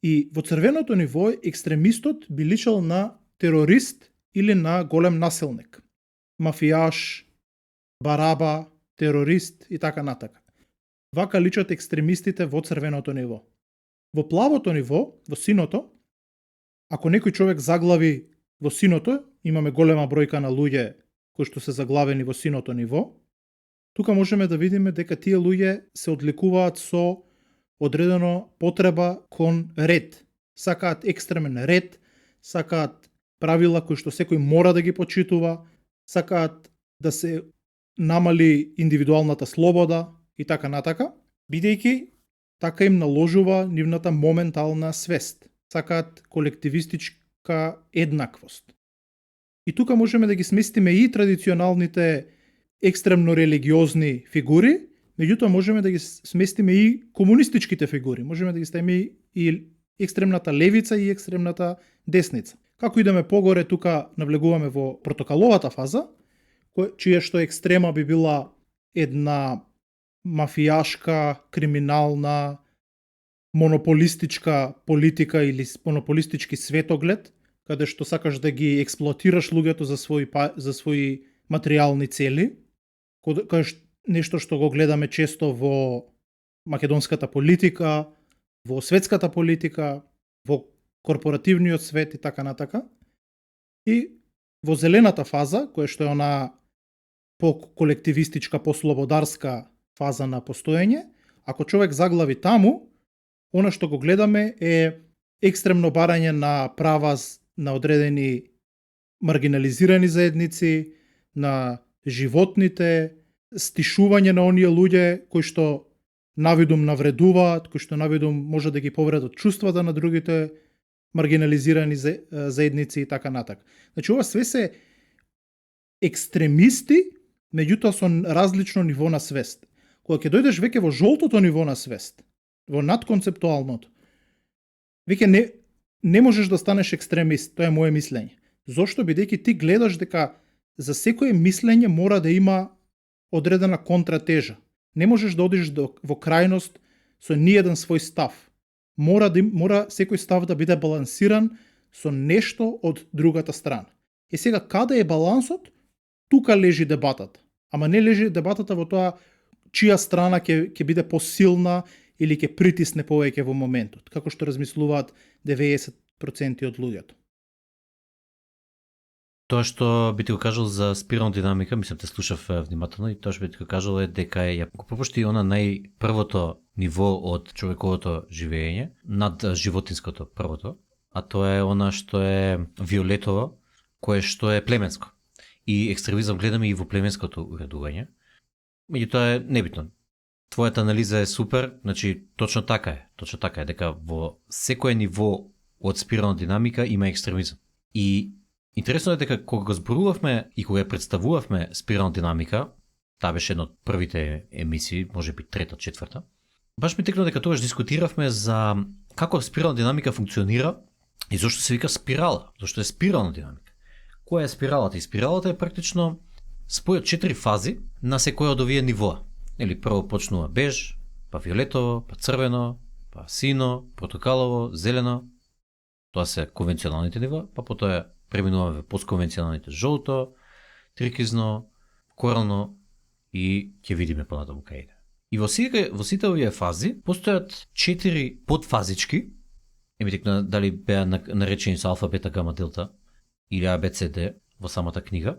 И во црвеното ниво екстремистот би личал на терорист или на голем насилник. Мафијаш, бараба, терорист и така натака. Вака личат екстремистите во црвеното ниво. Во плавото ниво, во синото, ако некој човек заглави во синото, имаме голема бројка на луѓе кои што се заглавени во синото ниво, тука можеме да видиме дека тие луѓе се одликуваат со одредено потреба кон ред. Сакаат екстремен ред, сакаат правила кои што секој мора да ги почитува, сакаат да се намали индивидуалната слобода и така натака, бидејќи така им наложува нивната моментална свест. Сакаат колективистичка еднаквост. И тука можеме да ги сместиме и традиционалните екстремно религиозни фигури, меѓутоа можеме да ги сместиме и комунистичките фигури, можеме да ги ставиме и екстремната левица и екстремната десница. Како идеме погоре, тука навлегуваме во протоколовата фаза, чија што екстрема би била една мафијашка, криминална, монополистичка политика или монополистички светоглед, каде што сакаш да ги експлоатираш луѓето за своји материјални цели, каде нешто што го гледаме често во македонската политика, во светската политика, во корпоративниот свет и така натака. И во зелената фаза, која што е она по-колективистичка, по-слободарска фаза на постоење, ако човек заглави таму, она што го гледаме е екстремно барање на права на одредени маргинализирани заедници, на животните, стишување на оние луѓе кои што навидум навредуваат, кои што навидум може да ги повредат чувствата на другите маргинализирани заедници и така натак. Значи, ова све се екстремисти, меѓутоа со различно ниво на свест. Кога ќе дојдеш веќе во жолтото ниво на свест, во надконцептуалното, веќе не можеш да станеш екстремист, тоа е моje мислење. Зошто? Бидејќи ти гледаш дека за секое мислење мора да има одредена контратежа. Не можеш да одиш во крајност со ниеден свој став. Мора секој став да биде балансиран со нешто од другата страна. И сега, каде е балансот? Тука лежи дебатата. Ама не лежи дебатата во тоа чија страна ќе биде посилна или ќе притисне повеќе во моментот, како што размислуваат 90% од луѓето. Тоа што би ти го кажал за спирална динамика, мислам те слушав внимателно, и тоа што би ти го кажал е дека ја пропушти она најпрвото ниво од човековото живење над животинското првото, а тоа е она што е виолетово, кое што е племенско. И екстремизам гледаме и во племенското уредување. Меѓутоа е небитно. Твојата анализа е супер, значи точно така е дека во секое ниво од спирална динамика има екстремизам. И интересно е дека кога го зборувавме и кога ја представувавме спирална динамика, таа беше една од првите емисии, можеби трета, четврта, баш ми текна дека тогаш дискутиравме за како спирална динамика функционира и зошто се вика спирала, зошто е спирална динамика. Која е спиралата? И спиралата е практично спој од 4 фази на секој од овие нивоа. Или прво почнува беж, па виолетово, па црвено, па сино, протокалово, зелено. Тоа се конвенционалните нива, па потоа преминуваме во постконвенционалните жолто, трикизно, корално и ќе видиме понатаму кај иде. И во сите овие фази постојат 4 подфазички, еми текна дали беа наречени со алфа, бета, гама, делта или ABCD во самата книга.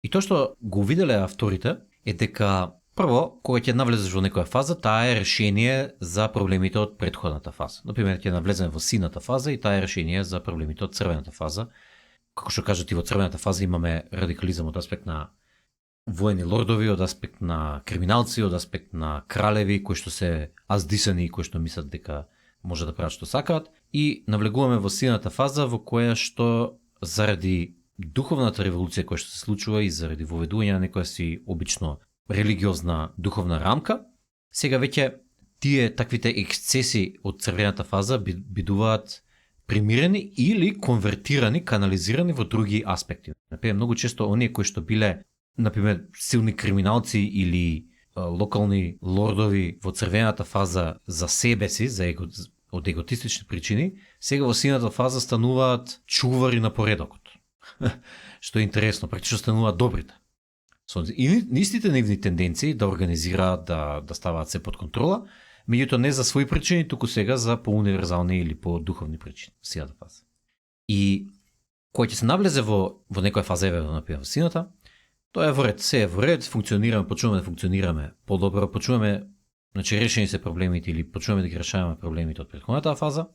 И тоа што го виделе авторите е дека прво, кога ќе навлезеш во некоја фаза, таа е решение за проблемите од претходната фаза. Например, ќе навлеземе во сината фаза и таа е решение за проблемите од црвената фаза. Како што кажат и во црвената фаза имаме радикализам од аспект на воени лордови, од аспект на криминалци, од аспект на кралеви кои што се аздисани и кои што мислат дека може да прават што сакаат, и навлегуваме во сината фаза во која што заради духовната револуција која што се случува и заради воведување на некоја си обично религиозна духовна рамка, сега веќе тие таквите ексцеси од црвената фаза бидуваат примирени или конвертирани, канализирани во други аспекти. Например, многу често оние кои што биле, например, силни криминалци или локални лордови во црвената фаза за себе си, од еготистични причини, сега во сината фаза стануваат чувари на поредокот. Што е интересно, практично стануваат добрите. Со истите нивни тенденции да организираат, да ставаат се под контрола, меѓутоа не за своји причини, туку сега за поуниверзални или по-духовни причини, в сината фаза. И кој ќе се навлезе во некоја фаза, например, во сината, тоа е во ред, се е во ред, функционираме, почнуваме да функционираме подобро, почнуваме, значи решени се проблемите или почнуваме да ги решаваме проблемите од претходната фаза,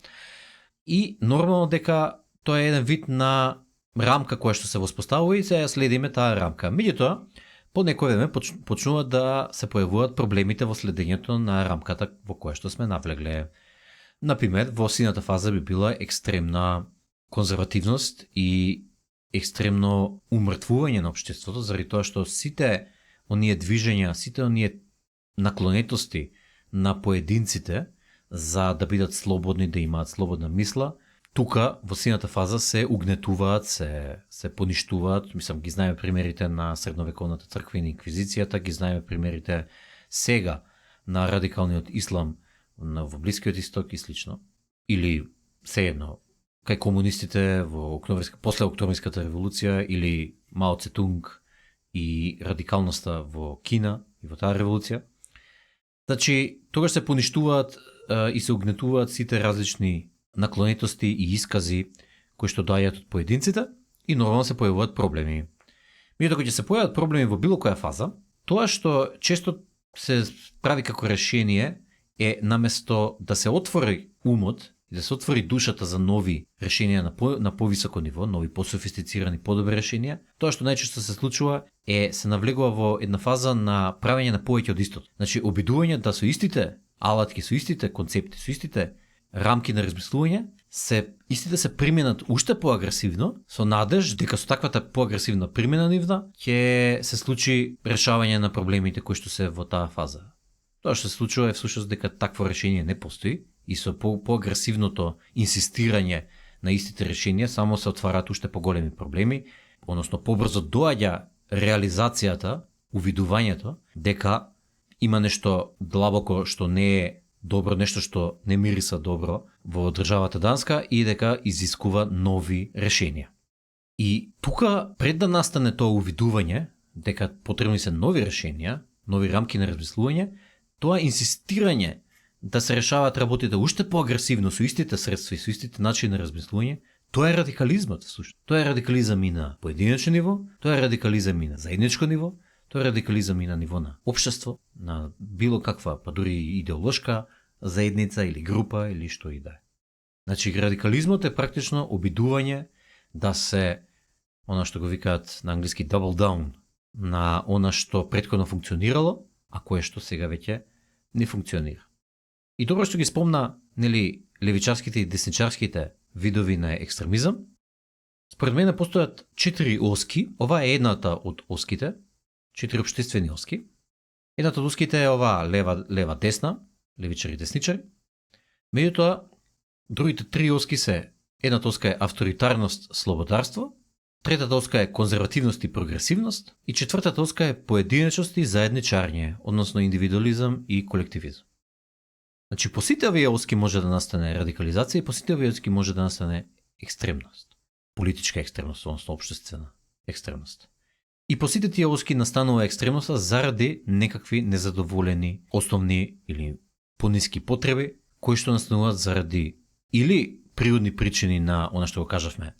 и нормално дека тоа е еден вид на рамка која што се воспоставува и сега следиме таа рамка. Меѓутоа, по некој време почнуваат да се појавуваат проблемите во следењето на рамката во која што сме навлегле. Например, во сината фаза би била екстремна конзервативност и екстремно умртвување на општеството, заради тоа што сите оние движења, сите оние наклонетости на поединците за да бидат слободни, да имаат слободна мисла, тука во сината фаза се угнетуваат, се поништуваат. Мислам, ги знаеме примерите на средновековната црква и на инквизицијата, ги знаеме примерите сега на радикалниот ислам во Блискиот исток и слично. Или сеедно, кај комунистите после Октомвриската револуција или Мао Цетунг и радикалноста во Кина и во таа револуција. Значи, тогаш се поништуваат и се угнетуваат сите различни наклонетости и искази кои што доаѓаат од поединците и нормално се појавуваат проблеми. Меѓутоа, кога ќе се појават проблеми во било која фаза, тоа што често се прави како решение е наместо да се отвори умот и да се отвори душата за нови решенија на повисоко ниво, нови пософистицирани, подобри решенија, тоа што најчесто се случува е се навлегува во една фаза на правење на повеќе од истото. Значи, обидување да со истите алатки, со истите концепти, со истите рамки на размислување, истите се применат уште поагресивно, со надеж дека со таквата поагресивна примена нивна ќе се случи решавање на проблемите кои што се во таа фаза. Тоа што се случува е всушност дека такво решение не постои и со поагресивното инсистирање на истите решенија само се отвараат уште поголеми проблеми, односно побрзо доаѓа реализацијата, увидувањето дека има нешто длабоко што не е добро, нешто што не мириса добро во државата Данска и дека изискува нови решенија. И тука, пред да настане тоа увидување, дека потребни се нови решенија, нови рамки на размислување, тоа инсистирање да се решаваат работите уште поагресивно со истите средства и со истите начини на размислување, тоа е радикализмот всушност. Тоа е радикализам и на поединечно ниво, тоа е радикализам и на заедничко ниво, тоа е радикализам и на ниво на општество, на било каква, па дури идеолошка заедница или група или што и да е. Значи, радикализмот е практично обидување да се, она што го викаат на англиски double down, на она што претходно функционирало, а кое што сега веќе не функционира. И добро што ги спомна, нели, левичарските и десничарските видови на екстремизам. Според мене постојат 4 оски, ова е едната од оските, 4 општествени оски. Едната од оските е ова лева-десна, левичари-десничари. Меѓутоа, другите 3 оски се, едната оска е авторитарност, слободарство, третата оска е конзервативност и прогресивност и четвртата оска е поединечност и заедничарење, односно индивидуализам и колективизам. Значи, по сите овие оски може да настане радикализација и по сите овие оски може да настане екстремност. Политичка екстремност, односно општествена екстремност. И по сите тие оски настанува екстремноста заради некакви незадоволени основни или пониски потреби, кои што настануваат заради или природни причини на она што го кажавме,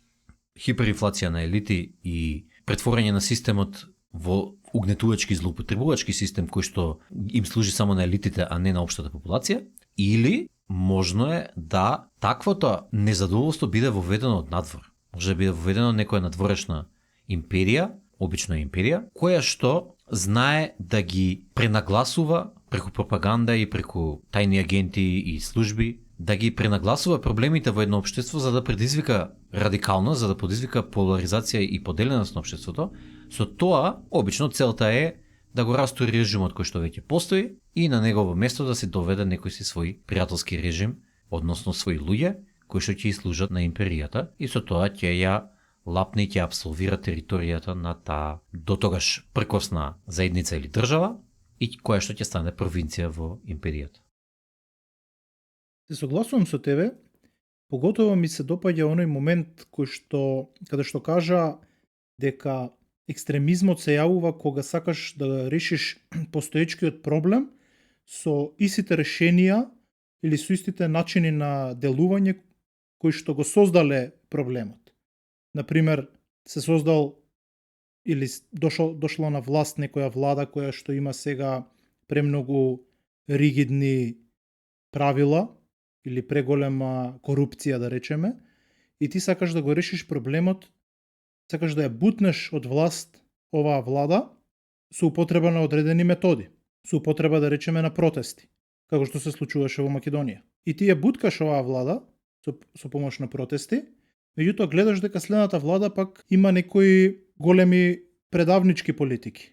хиперинфлација на елити и претворање на системот во угнетувачки, злоупотребувачки систем кој што им служи само на елитите, а не на општата популација, или можно е да таквото незадоволство биде воведено од надвор. Може да биде воведено некоја надворешна империја, обично е империја, која што знае да ги пренагласува преку пропаганда и преку тајни агенти и служби, да ги пренагласува проблемите во едно општество за да предизвика радикалност, за да предизвика поларизација и поделеност на општеството. Со тоа, обично целта е да го растури режимот кој што веќе постои и на негово место да се доведе некој си свој пријателски режим, односно свои луѓе кои што ќе служат на империјата и со тоа ќе ја лапне и ќе абсолвира територијата на таа дотогаш пркосна заедница или држава и која што ќе стане провинција во империјата. Се согласувам со тебе, поготово ми се допаѓа оној момент каде што кажа дека екстремизмот се јавува кога сакаш да решиш постоечкиот проблем со истите решенија или со истите начини на делување кои што го создале проблемот. Например, се создал или дошла на власт некоја влада која што има сега премногу ригидни правила или преголема корупција, да речеме, и ти сакаш да го решиш проблемот, сакаш да ја бутнеш од власт оваа влада со употреба на одредени методи, со употреба, да речеме, на протести, како што се случуваше во Македонија. И ти ја буткаш оваа влада со помош на протести, меѓутоа гледаш дека следната влада пак има некои големи предавнички политики.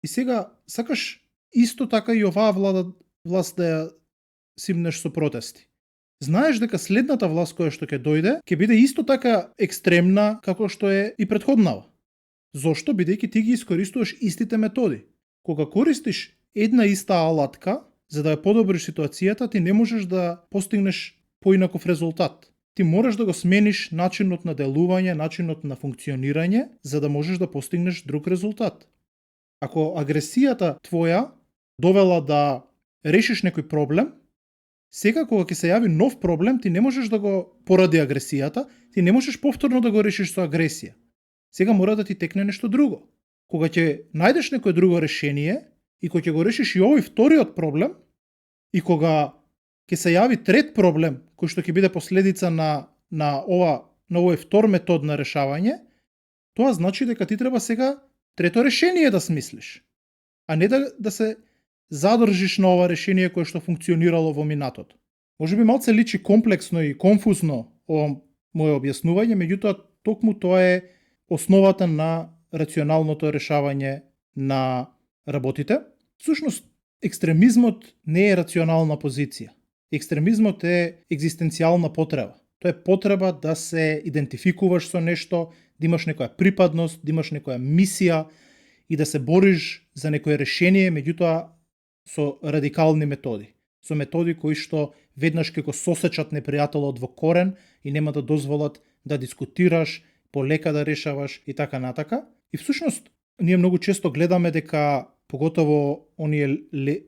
И сега сакаш исто така и оваа власт да ја симнеш со протести. Знаеш дека следната власт која што ќе дојде, ќе биде исто така екстремна како што е и претходнава. Зошто? Бидејќи ти ги искористуваш истите методи. Кога користиш една иста алатка, за да ја подобриш ситуацијата, ти не можеш да постигнеш поинаков резултат. Ти мораш да го смениш начинот на делување, начинот на функционирање, за да можеш да постигнеш друг резултат. Ако агресијата твоја довела да решиш некој проблем, сега кога ќе се јави нов проблем, ти не можеш да го поради агресијата, ти не можеш повторно да го решиш со агресија. Сега мора да ти текне нешто друго. Кога ќе најдеш некое друго решение и кога ќе го решиш и овој вториот проблем, и кога ќе се јави трет проблем кој што ќе биде последица на овој втор метод на решавање, тоа значи дека ти треба сега трето решение да смислиш, а не да се задржиш на ова решение кое што функционирало во минатото. Може би малце личи комплексно и конфузно ова моје објаснување, меѓутоа токму тоа е основата на рационалното решавање на работите. Всушност, екстремизмот не е рационална позиција. Екстремизмот е екзистенцијална потреба. Тоа е потреба да се идентификуваш со нешто, да имаш некоја припадност, да имаш некоја мисија и да се бориш за некое решение, меѓутоа со радикални методи. Со методи кои што веднаш ќе го сосечат непријателот во корен и нема да дозволат да дискутираш, полека да решаваш и така натака. И всушност, ние многу често гледаме дека поготово оние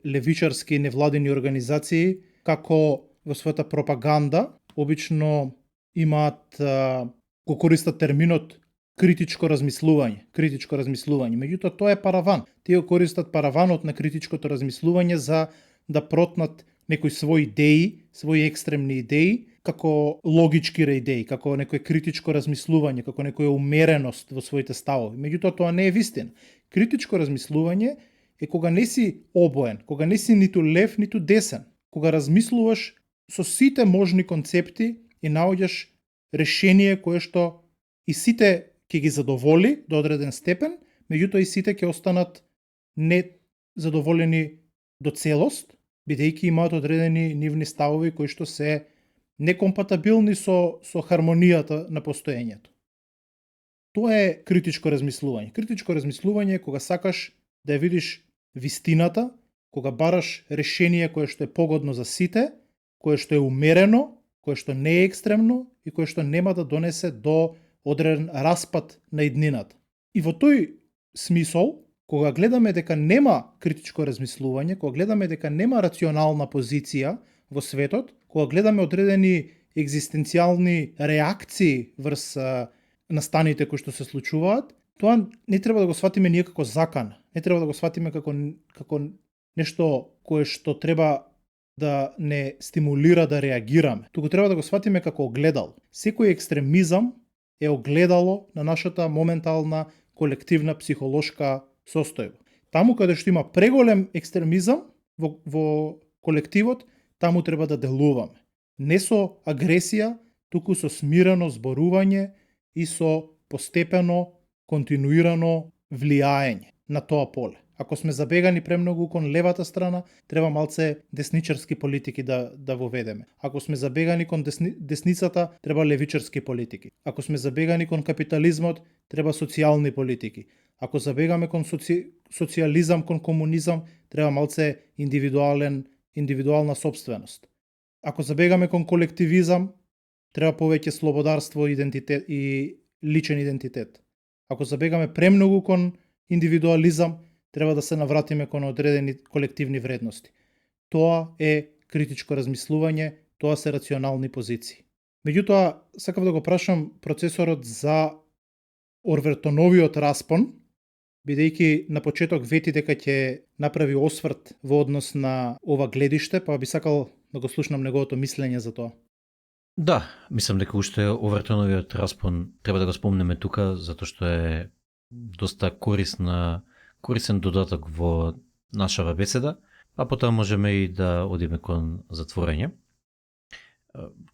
левичарски невладини организации, како во својата пропаганда, обично имаат, го користат терминот критичко размислување. Меѓутоа тоа е параван. Тие го користат параванот на критичкото размислување за да протнат некои своји идеи, своји екстремни идеи, како логички идеи, како некој критичко размислување, како некоја умереност во своите ставови. Меѓутоа тоа не е вистина. Критичко размислување е кога не си обоен, кога не си ниту лев, ниту десен, кога размислуваш со сите можни концепти и наоѓаш решение кое што и сите ќе ги задоволи до одреден степен, меѓутоа и сите ќе останат незадоволени до целост, бидејќи имаат одредени нивни ставови кои што се некомпатабилни со хармонијата на постоењето. Тоа е критичко размислување. Критичко размислување е кога сакаш да ја видиш вистината, кога бараш решение кое што е погодно за сите, кое што е умерено, кое што не е екстремно и кое што нема да донесе до одреден распад на иднината. И во тој смисол, кога гледаме дека нема критичко размислување, кога гледаме дека нема рационална позиција во светот, кога гледаме одредени екзистенцијални реакции врз настаните кои што се случуваат, тоа не треба да го сватиме ние како закана. Не треба да го сватиме како нешто кое што треба да не стимулира да реагираме. Туку треба да го сватиме како огледало. Секој екстремизам е огледало на нашата моментална колективна психолошка состојба. Таму каде што има преголем екстремизам во колективот, таму треба да делуваме. Не со агресија, туку со смирено зборување и со постепено, континуирано влијаење на тоа поле. Ако сме забегани премногу кон левата страна, треба малце десничарски политики да воведеме. Ако сме забегани кон десницата, треба левичарски политики. Ако сме забегани кон капитализмот, треба социјални политики. Ако забегаме кон социјализам, кон комунизам, треба малце индивидуална собственост. Ако забегаме кон колективизам, треба повеќе слободарство и личен идентитет. Ако забегаме премногу кон индивидуализам, треба да се навратиме кон одредени колективни вредности. Тоа е критичко размислување, тоа се рационални позиции. Меѓутоа, сакав да го прашам процесорот за Орвертоновиот распон, бидејќи на почеток вети дека ќе направи осврт во однос на ова гледиште, па би сакал да го слушнам неговото мислење за тоа. Да, мислам дека уште Овертоновиот распон треба да го спомнеме тука, затоа што е доста корисен додаток во нашава беседа, а потоа можеме и да одиме кон затворење.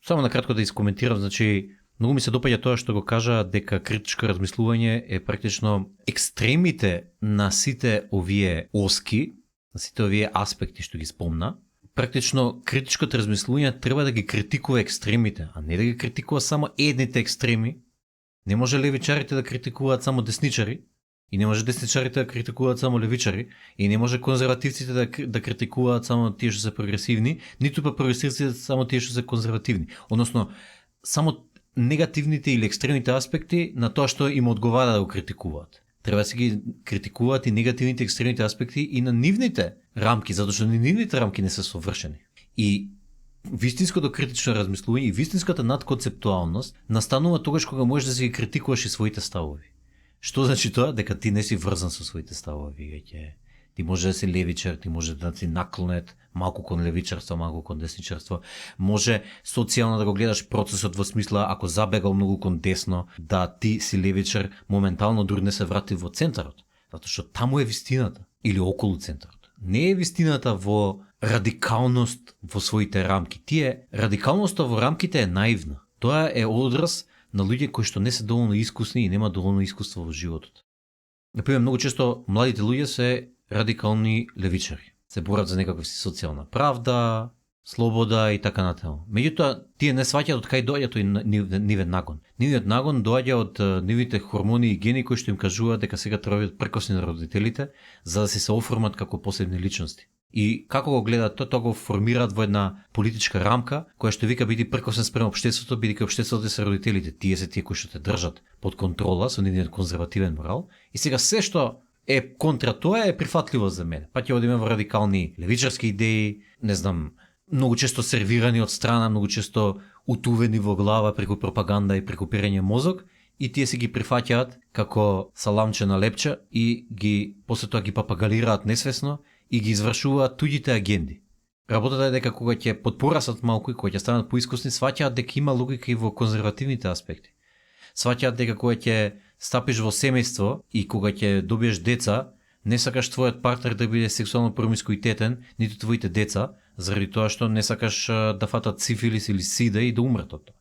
Само на кратко да искоментирам, значи, многу ми се допаѓа тоа што го кажа дека критичко размислување е практично екстремите на сите овие оски, на сите овие аспекти што ги спомна, практично критичкото размислување треба да ги критикува екстремите, а не да ги критикува само едните екстреми. Не може левичарите да критикуваат само десничари, и не може десничарите да критикуваат само левичари, и не може конзервативците да критикуваат само тие што се прогресивни, ниту па прогресивците само тие што се конзервативни. Односно, само негативните или екстремните аспекти на тоа што им одговара да го критикуваат. Треба да се ги критикуваат и негативните екстремните аспекти и на нивните рамки, затоа што нивните рамки не се совршени. И вистинското критично размислување и вистинската надконцептуалност настанува тогаш кога можеш да си ги критикуваш и своите ставови. Што значи тоа? Дека ти не си врзан со своите ставови. Ти може да си левичар, ти може да си наклонет малку кон левичарство, малку кон десничарство. Може социјално да го гледаш процесот во смисла, ако забегал многу кон десно, да ти си левичар, моментално дури не се врати во центарот. Затоа што таму е вистината. Или околу центарот. Не е вистината во радикалност во своите рамки. Радикалноста во рамките е наивна. Тоа е одраз на луѓе кои што не се доволно искусни и нема доволно искуство во животот. Например, многу често младите луѓе се радикални левичари. Се борат за некаква си социјална правда, слобода и така натаму. Меѓутоа, тие не сваќаат од кај доаѓа тој нивен нагон. Нивниот нагон доаѓа од нивните хормони и гени кои што им кажуваат дека сега треба да бидат прекосни на родителите за да се оформат како посебни личности. И како го гледат тоа го формираат во една политичка рамка која што вика биди прекосен спрема општеството, бидејќи општеството се родителите, тие се тие кои што те држат под контрола со нивниот конзервативен морал. И сега се што е контра тоа е прифатливо за мене. Па ќе одиме во радикални левичарски идеи, не знам, многу често сервирани од страна, многу често утувени во глава преку пропаганда и преку перење мозок, и тие се ги прифаќаат како саламче на лепче и ги после тоа ги папагалираат несвесно и ги извршуваат туѓите агенди. Работата е дека кога ќе подпорасат малку и кога ќе станат поискусни, сваќаат дека има логика и во конзервативните аспекти. Сваќаат дека кога ќе стапиш во семејство и кога ќе добиеш деца, не сакаш твојот партнер да биде сексуално промискуитетен, ниту твоите деца, заради тоа што не сакаш да фатат сифилис или сида и да умрат од тоа.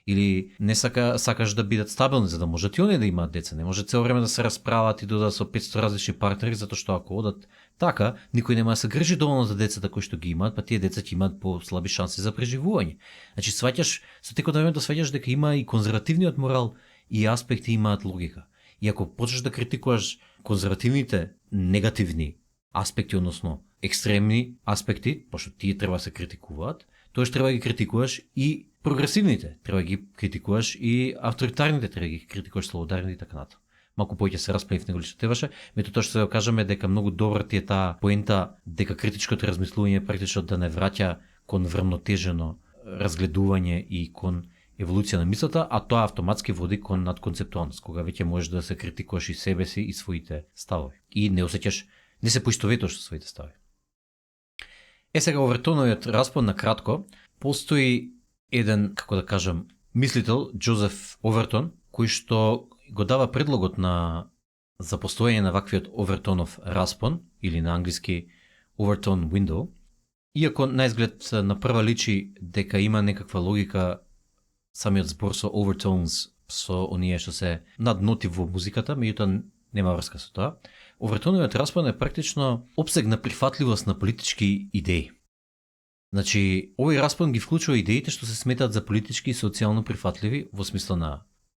Или не сакаш да бидат стабилни за да можат и оние да имаат деца. Не може цело време да се расправат и додат со 500 различни партнери, затоа што ако одат така, никој нема да се грижи доволно за децата кои што ги имаат, па тие деца ќе имаат послаби шанси за преживување. Значи сваќаш со текот на времето сваќаш дека има и конзервативниот морал и аспекти имаат логика. И ако почнеш да критикуваш конзервативните негативни аспекти, односно екстремни аспекти, пошто тие треба да се критикуваат, тоаш треба да ги критикуваш и прогресивните, треба да ги критикуваш и авторитарните, треба да ги критикуваш слободарните и така натаму. Малку повеќе се расправи в него што требаше, меѓутоа тоа што се кажаме дека многу добра ти е таа поента дека критичкото размислување практично да не враќа кон врамнотежено разгледување и кон еволуција на мислата, а тоа автоматски води кон надконцептуалност, кога веќе можеш да се критикуваш и себе си и своите ставови. И не осеќаш, не се поистоветуваш со своите ставови. Сега Овертоновиот распон на кратко, постои еден, како да кажам, мислител, Джозеф Овертон, кој што го дава предлогот за постоење на ваквиот Овертонов распон, или на англиски Overton Window, иако на изглед на прва личи дека има некаква логика самиот збор со overtones, со оние што се надноти во музиката, меѓутоа нема врска со тоа. Овертоновиот распон е практично опсег на прифатливост на политички идеи. Значи, овој распон ги вклучува идеите што се сметаат за политички и социјално прифатливи во смисла на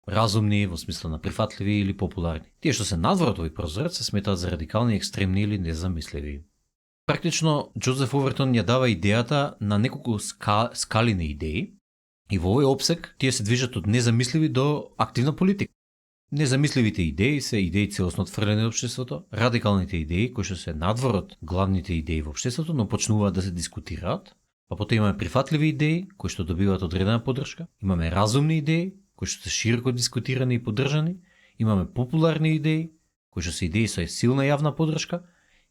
разумни, во смисла на прифатливи или популарни. Тие што се надвор од овој прозорец се сметаат за радикални, екстремни или незамисливи. Практично, Джозеф Овертон ја дава идејата на неколку скалини идеи и во овој опсег тие се движат од незамисливи до активна политика. Незамисливите идеи се идеи целосно отфрлени од општеството, радикалните идеи кои што се надвор од главните идеи во општеството, но почнуваат да се дискутираат, па потоа имаме прифатливи идеи кои што добиваат одредена поддршка, имаме разумни идеи кои што се широко дискутирани и поддржани, имаме популарни идеи кои што се идеи со силна јавна поддршка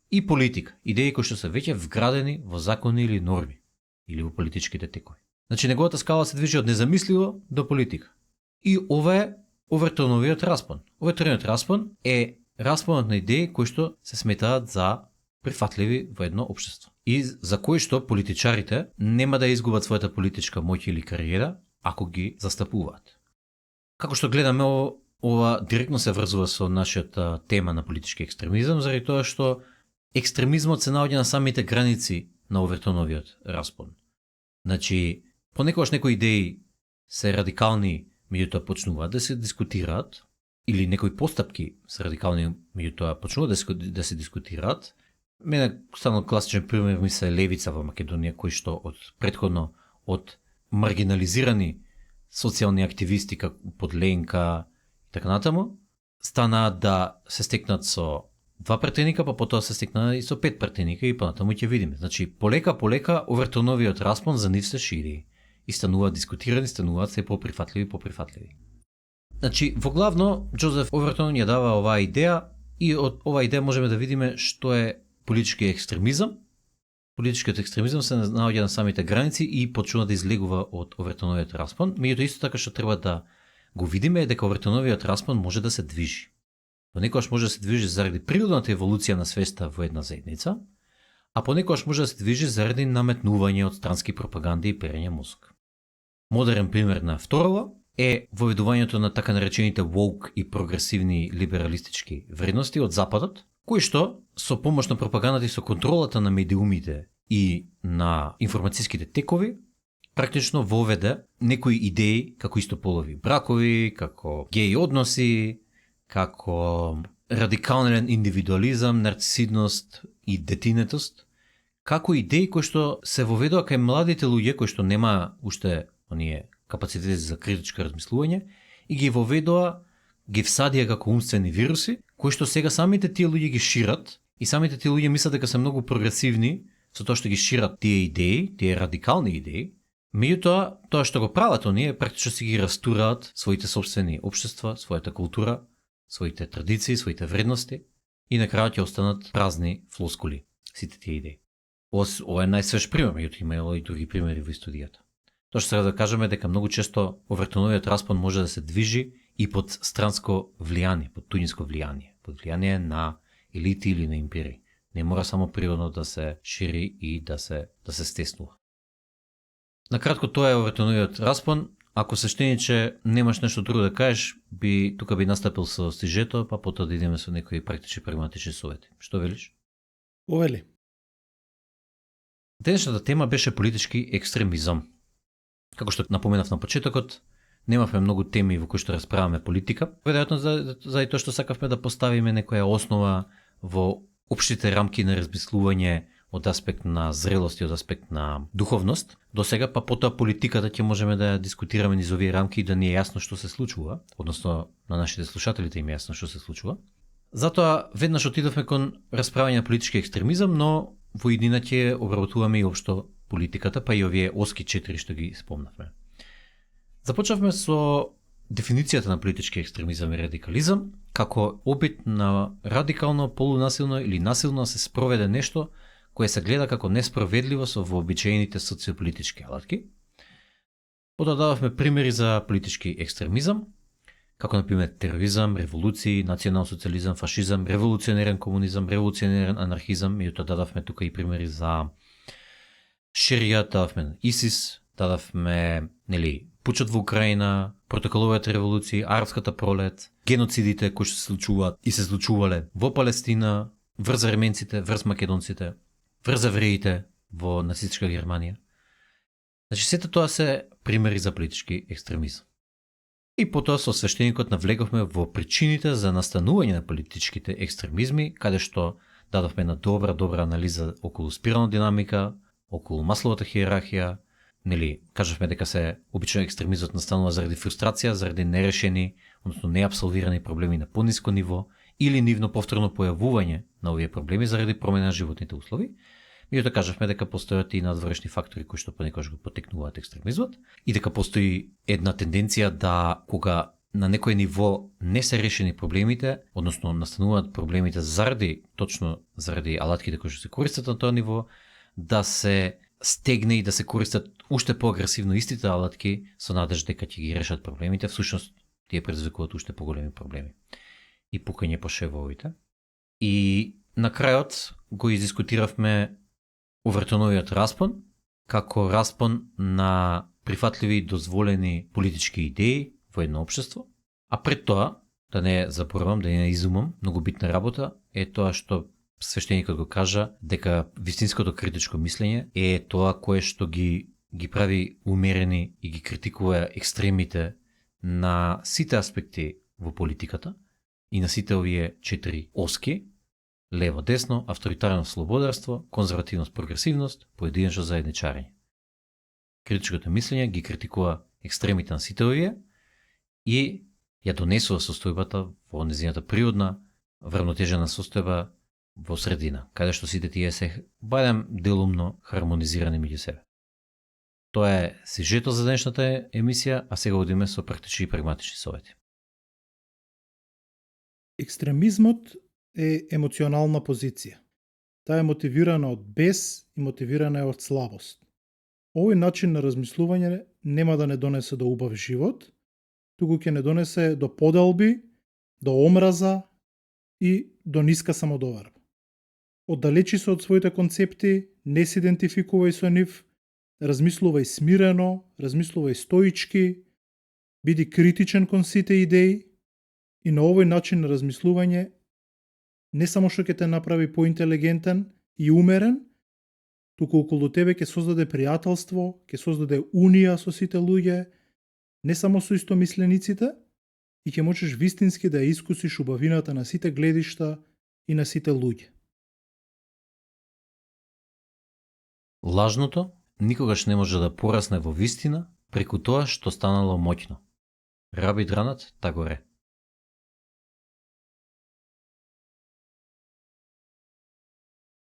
и политика, идеи кои што се веќе вградени во закони или норми или во политичките текови. Значи неговата скала се движи од незамисливо до политика. И ова е Овертоновиот распон. Овертоновиот распон е распонот на идеи кои што се сметаат за прифатливи во едно општество. И за кои што политичарите нема да изгубат својата политичка моќ или кариера ако ги застапуваат. Како што гледаме, ова директно се врзува со нашата тема на политички екстремизам, заради тоа што екстремизмот се наоѓа на самите граници на Овертоновиот распон. Значи, понекогаш некои идеи се радикални, меѓутоа почнуваат да се дискутираат, или некои постапки се радикални, меѓутоа почнуваат да се дискутираат. Мене станал класичен пример ми се левица во Македонија, кој што од претходно од маргинализирани социјални активисти како под Ленка и така натаму, стана да се стекнат со 2 претеника, па потоа се стекна и со 5 претеника и понатаму ќе видиме. Значи, полека Овертоновиот распон за нив се шири и стануваат дискутирани, стануваат се поприфатливи. Значи, во главно, Џозеф Овертон ја дава оваа идеја и од оваа идеја можеме да видиме што е политички екстремизам. Политичкиот екстремизам се наоѓа на самите граници и почнува да излегува од Овертоновиот распон. Меѓутоа исто така што треба да го видиме е дека Овертоновиот распон може да се движи. Понекогаш може да се движи заради природната еволуција на свеста во една заедница, а понекогаш може да се движи заради наметнување од странски пропаганди и перење мозок. Модерен пример на второва е воведувањето на така наречените woke и прогресивни либералистички вредности од Западот, кои што со помош на пропагандата и со контролата на медиумите и на информацијските текови, практично воведе некои идеи како истополови бракови, како геј односи, како радикален индивидуализам, нарцисидност и детинетост, како идеи кои што се воведува кај младите луѓе кои што нема уште оние капацитети за критичко размислување и ги воведува, ги всадија како умствени вируси, кои што сега самите тие луѓе ги шират и самите тие луѓе мислат дека се многу прогресивни со тоа што ги шират тие идеи, тие радикални идеи. Меѓутоа, тоа што го прават оние, практично си ги растураат своите собствени општества, својата култура, своите традиции, своите вредности и на крајот ќе останат празни флоскули, сите тие идеи. Ова е најсвеж пример, меѓутоа има и други примери во историјата. Тоа што треба да кажеме дека многу често Овертоновиот распон може да се движи и под странско влијание, под туѓинско влијание, под влијание на елити или на империи. Не мора само природно да се шири и да се стеснува. Накратко тоа е Овертоновиот распон. Ако свештениче немаш нешто друго да кажеш, тука би настапил со стижето, па потоа да идеме со некои практични прагматични совети. Што велиш? Повели. Денешната тема беше политички екстремизам. Како што напоменав на почетокот, немавме многу теми во кои што расправаме политика. Веројатно заради тоа што сакавме да поставиме некоја основа во општите рамки на размислување од аспект на зрелост и од аспект на духовност. До сега, па потоа политиката ќе можеме да дискутираме низ овие рамки и да ни е јасно што се случува, односно на нашите слушателите им е јасно што се случува. Затоа веднаш отидовме кон расправање на политички екстремизам, но во иднина ќе обработуваме и општо политиката, па и овие оски 4 што ги спомнавме. Започнавме со дефиницијата на политички екстремизам и радикализам како обид на радикално, полунасилно или насилно да се спроведе нешто кое се гледа како несправедливо со вообичаените социополитички алатки. Потоа дадовме примери за политички екстремизам, како например тероризам, револуции, национал-социализам, фашизам, револуционерен комунизам, револуционерен анархизам, и дадовме тука и примери за Ширија, дадовме ИСИС, дадовме пучот во Украина, протоколовите револуции, арапската пролет, геноцидите кои што се случуваат и се случувале во Палестина, врз арменците, врз македонците, врз евреите во нацистичка Германија. Значи, сето тоа се примери за политички екстремизам. И потоа со свештеникот навлеговме во причините за настанување на политичките екстремизми, каде што дадовме на добра анализа околу спирална динамика, околу масловата хиерархија, кажавме дека се обично екстремизмот настанува заради фрустрација, заради нерешени, односно неапсолвирани проблеми на пониско ниво или нивно повторно појавување на овие проблеми заради промена на животните услови. Меѓутоа кажавме дека постојат и надворешни фактори кои што понекогаш го потекнуваат екстремизмот и дека постои една тенденција да кога на некој ниво не се решени проблемите, односно настануваат проблемите точно заради алатките кои што се користат на тоа ниво, да се стегне и да се користат уште поагресивно истите алатки со надеж дека ќе ги решат проблемите, всушност тие предизвикуваат уште поголеми проблеми и пукање по шевовите. И на крајот го издискутиравме Овертоновиот распон како распон на прифатливи и дозволени политички идеи во едно општество, а пред тоа, да не заборавам, да не изумам, многу битна работа е тоа што свештеникот го кажа дека вистинското критичко мислење е тоа кое што ги прави умерени и ги критикува екстремите на сите аспекти во политиката и на сите овие 4 оски: лево-десно, авторитарно слободарство, конзервативност, прогресивност, поединечно заедничарење. Критичкото мислење ги критикува екстремите на сите овие и ја донесува состојбата во незината природна, вравнотежена состојба во средина, каде што сите тие се барем делумно хармонизирани меѓу себе. Тоа е сюжетот за денешната емисија, а сега одиме со практични и прагматични совети. Екстремизмот е емоционална позиција. Таа е мотивирана од бес и мотивирана е од слабост. Овој начин на размислување нема да не донесе до убав живот, туку ќе не донесе до поделби, до омраза и до ниска самодоверба. Оддалечи се од своите концепти, не се идентификувај со нив, размислувај смирено, размислувај стоички, биди критичен кон сите идеи и на овој начин на размислување не само што ќе те направи поинтелигентен и умерен, туку околу тебе ќе создаде пријателство, ќе создаде унија со сите луѓе, не само со истомислениците, и ќе можеш вистински да ја искусиш убавината на сите гледишта и на сите луѓе. Лажното никогаш не може да порасне во вистина преку тоа што станало моќно. Раби дранат, та горе.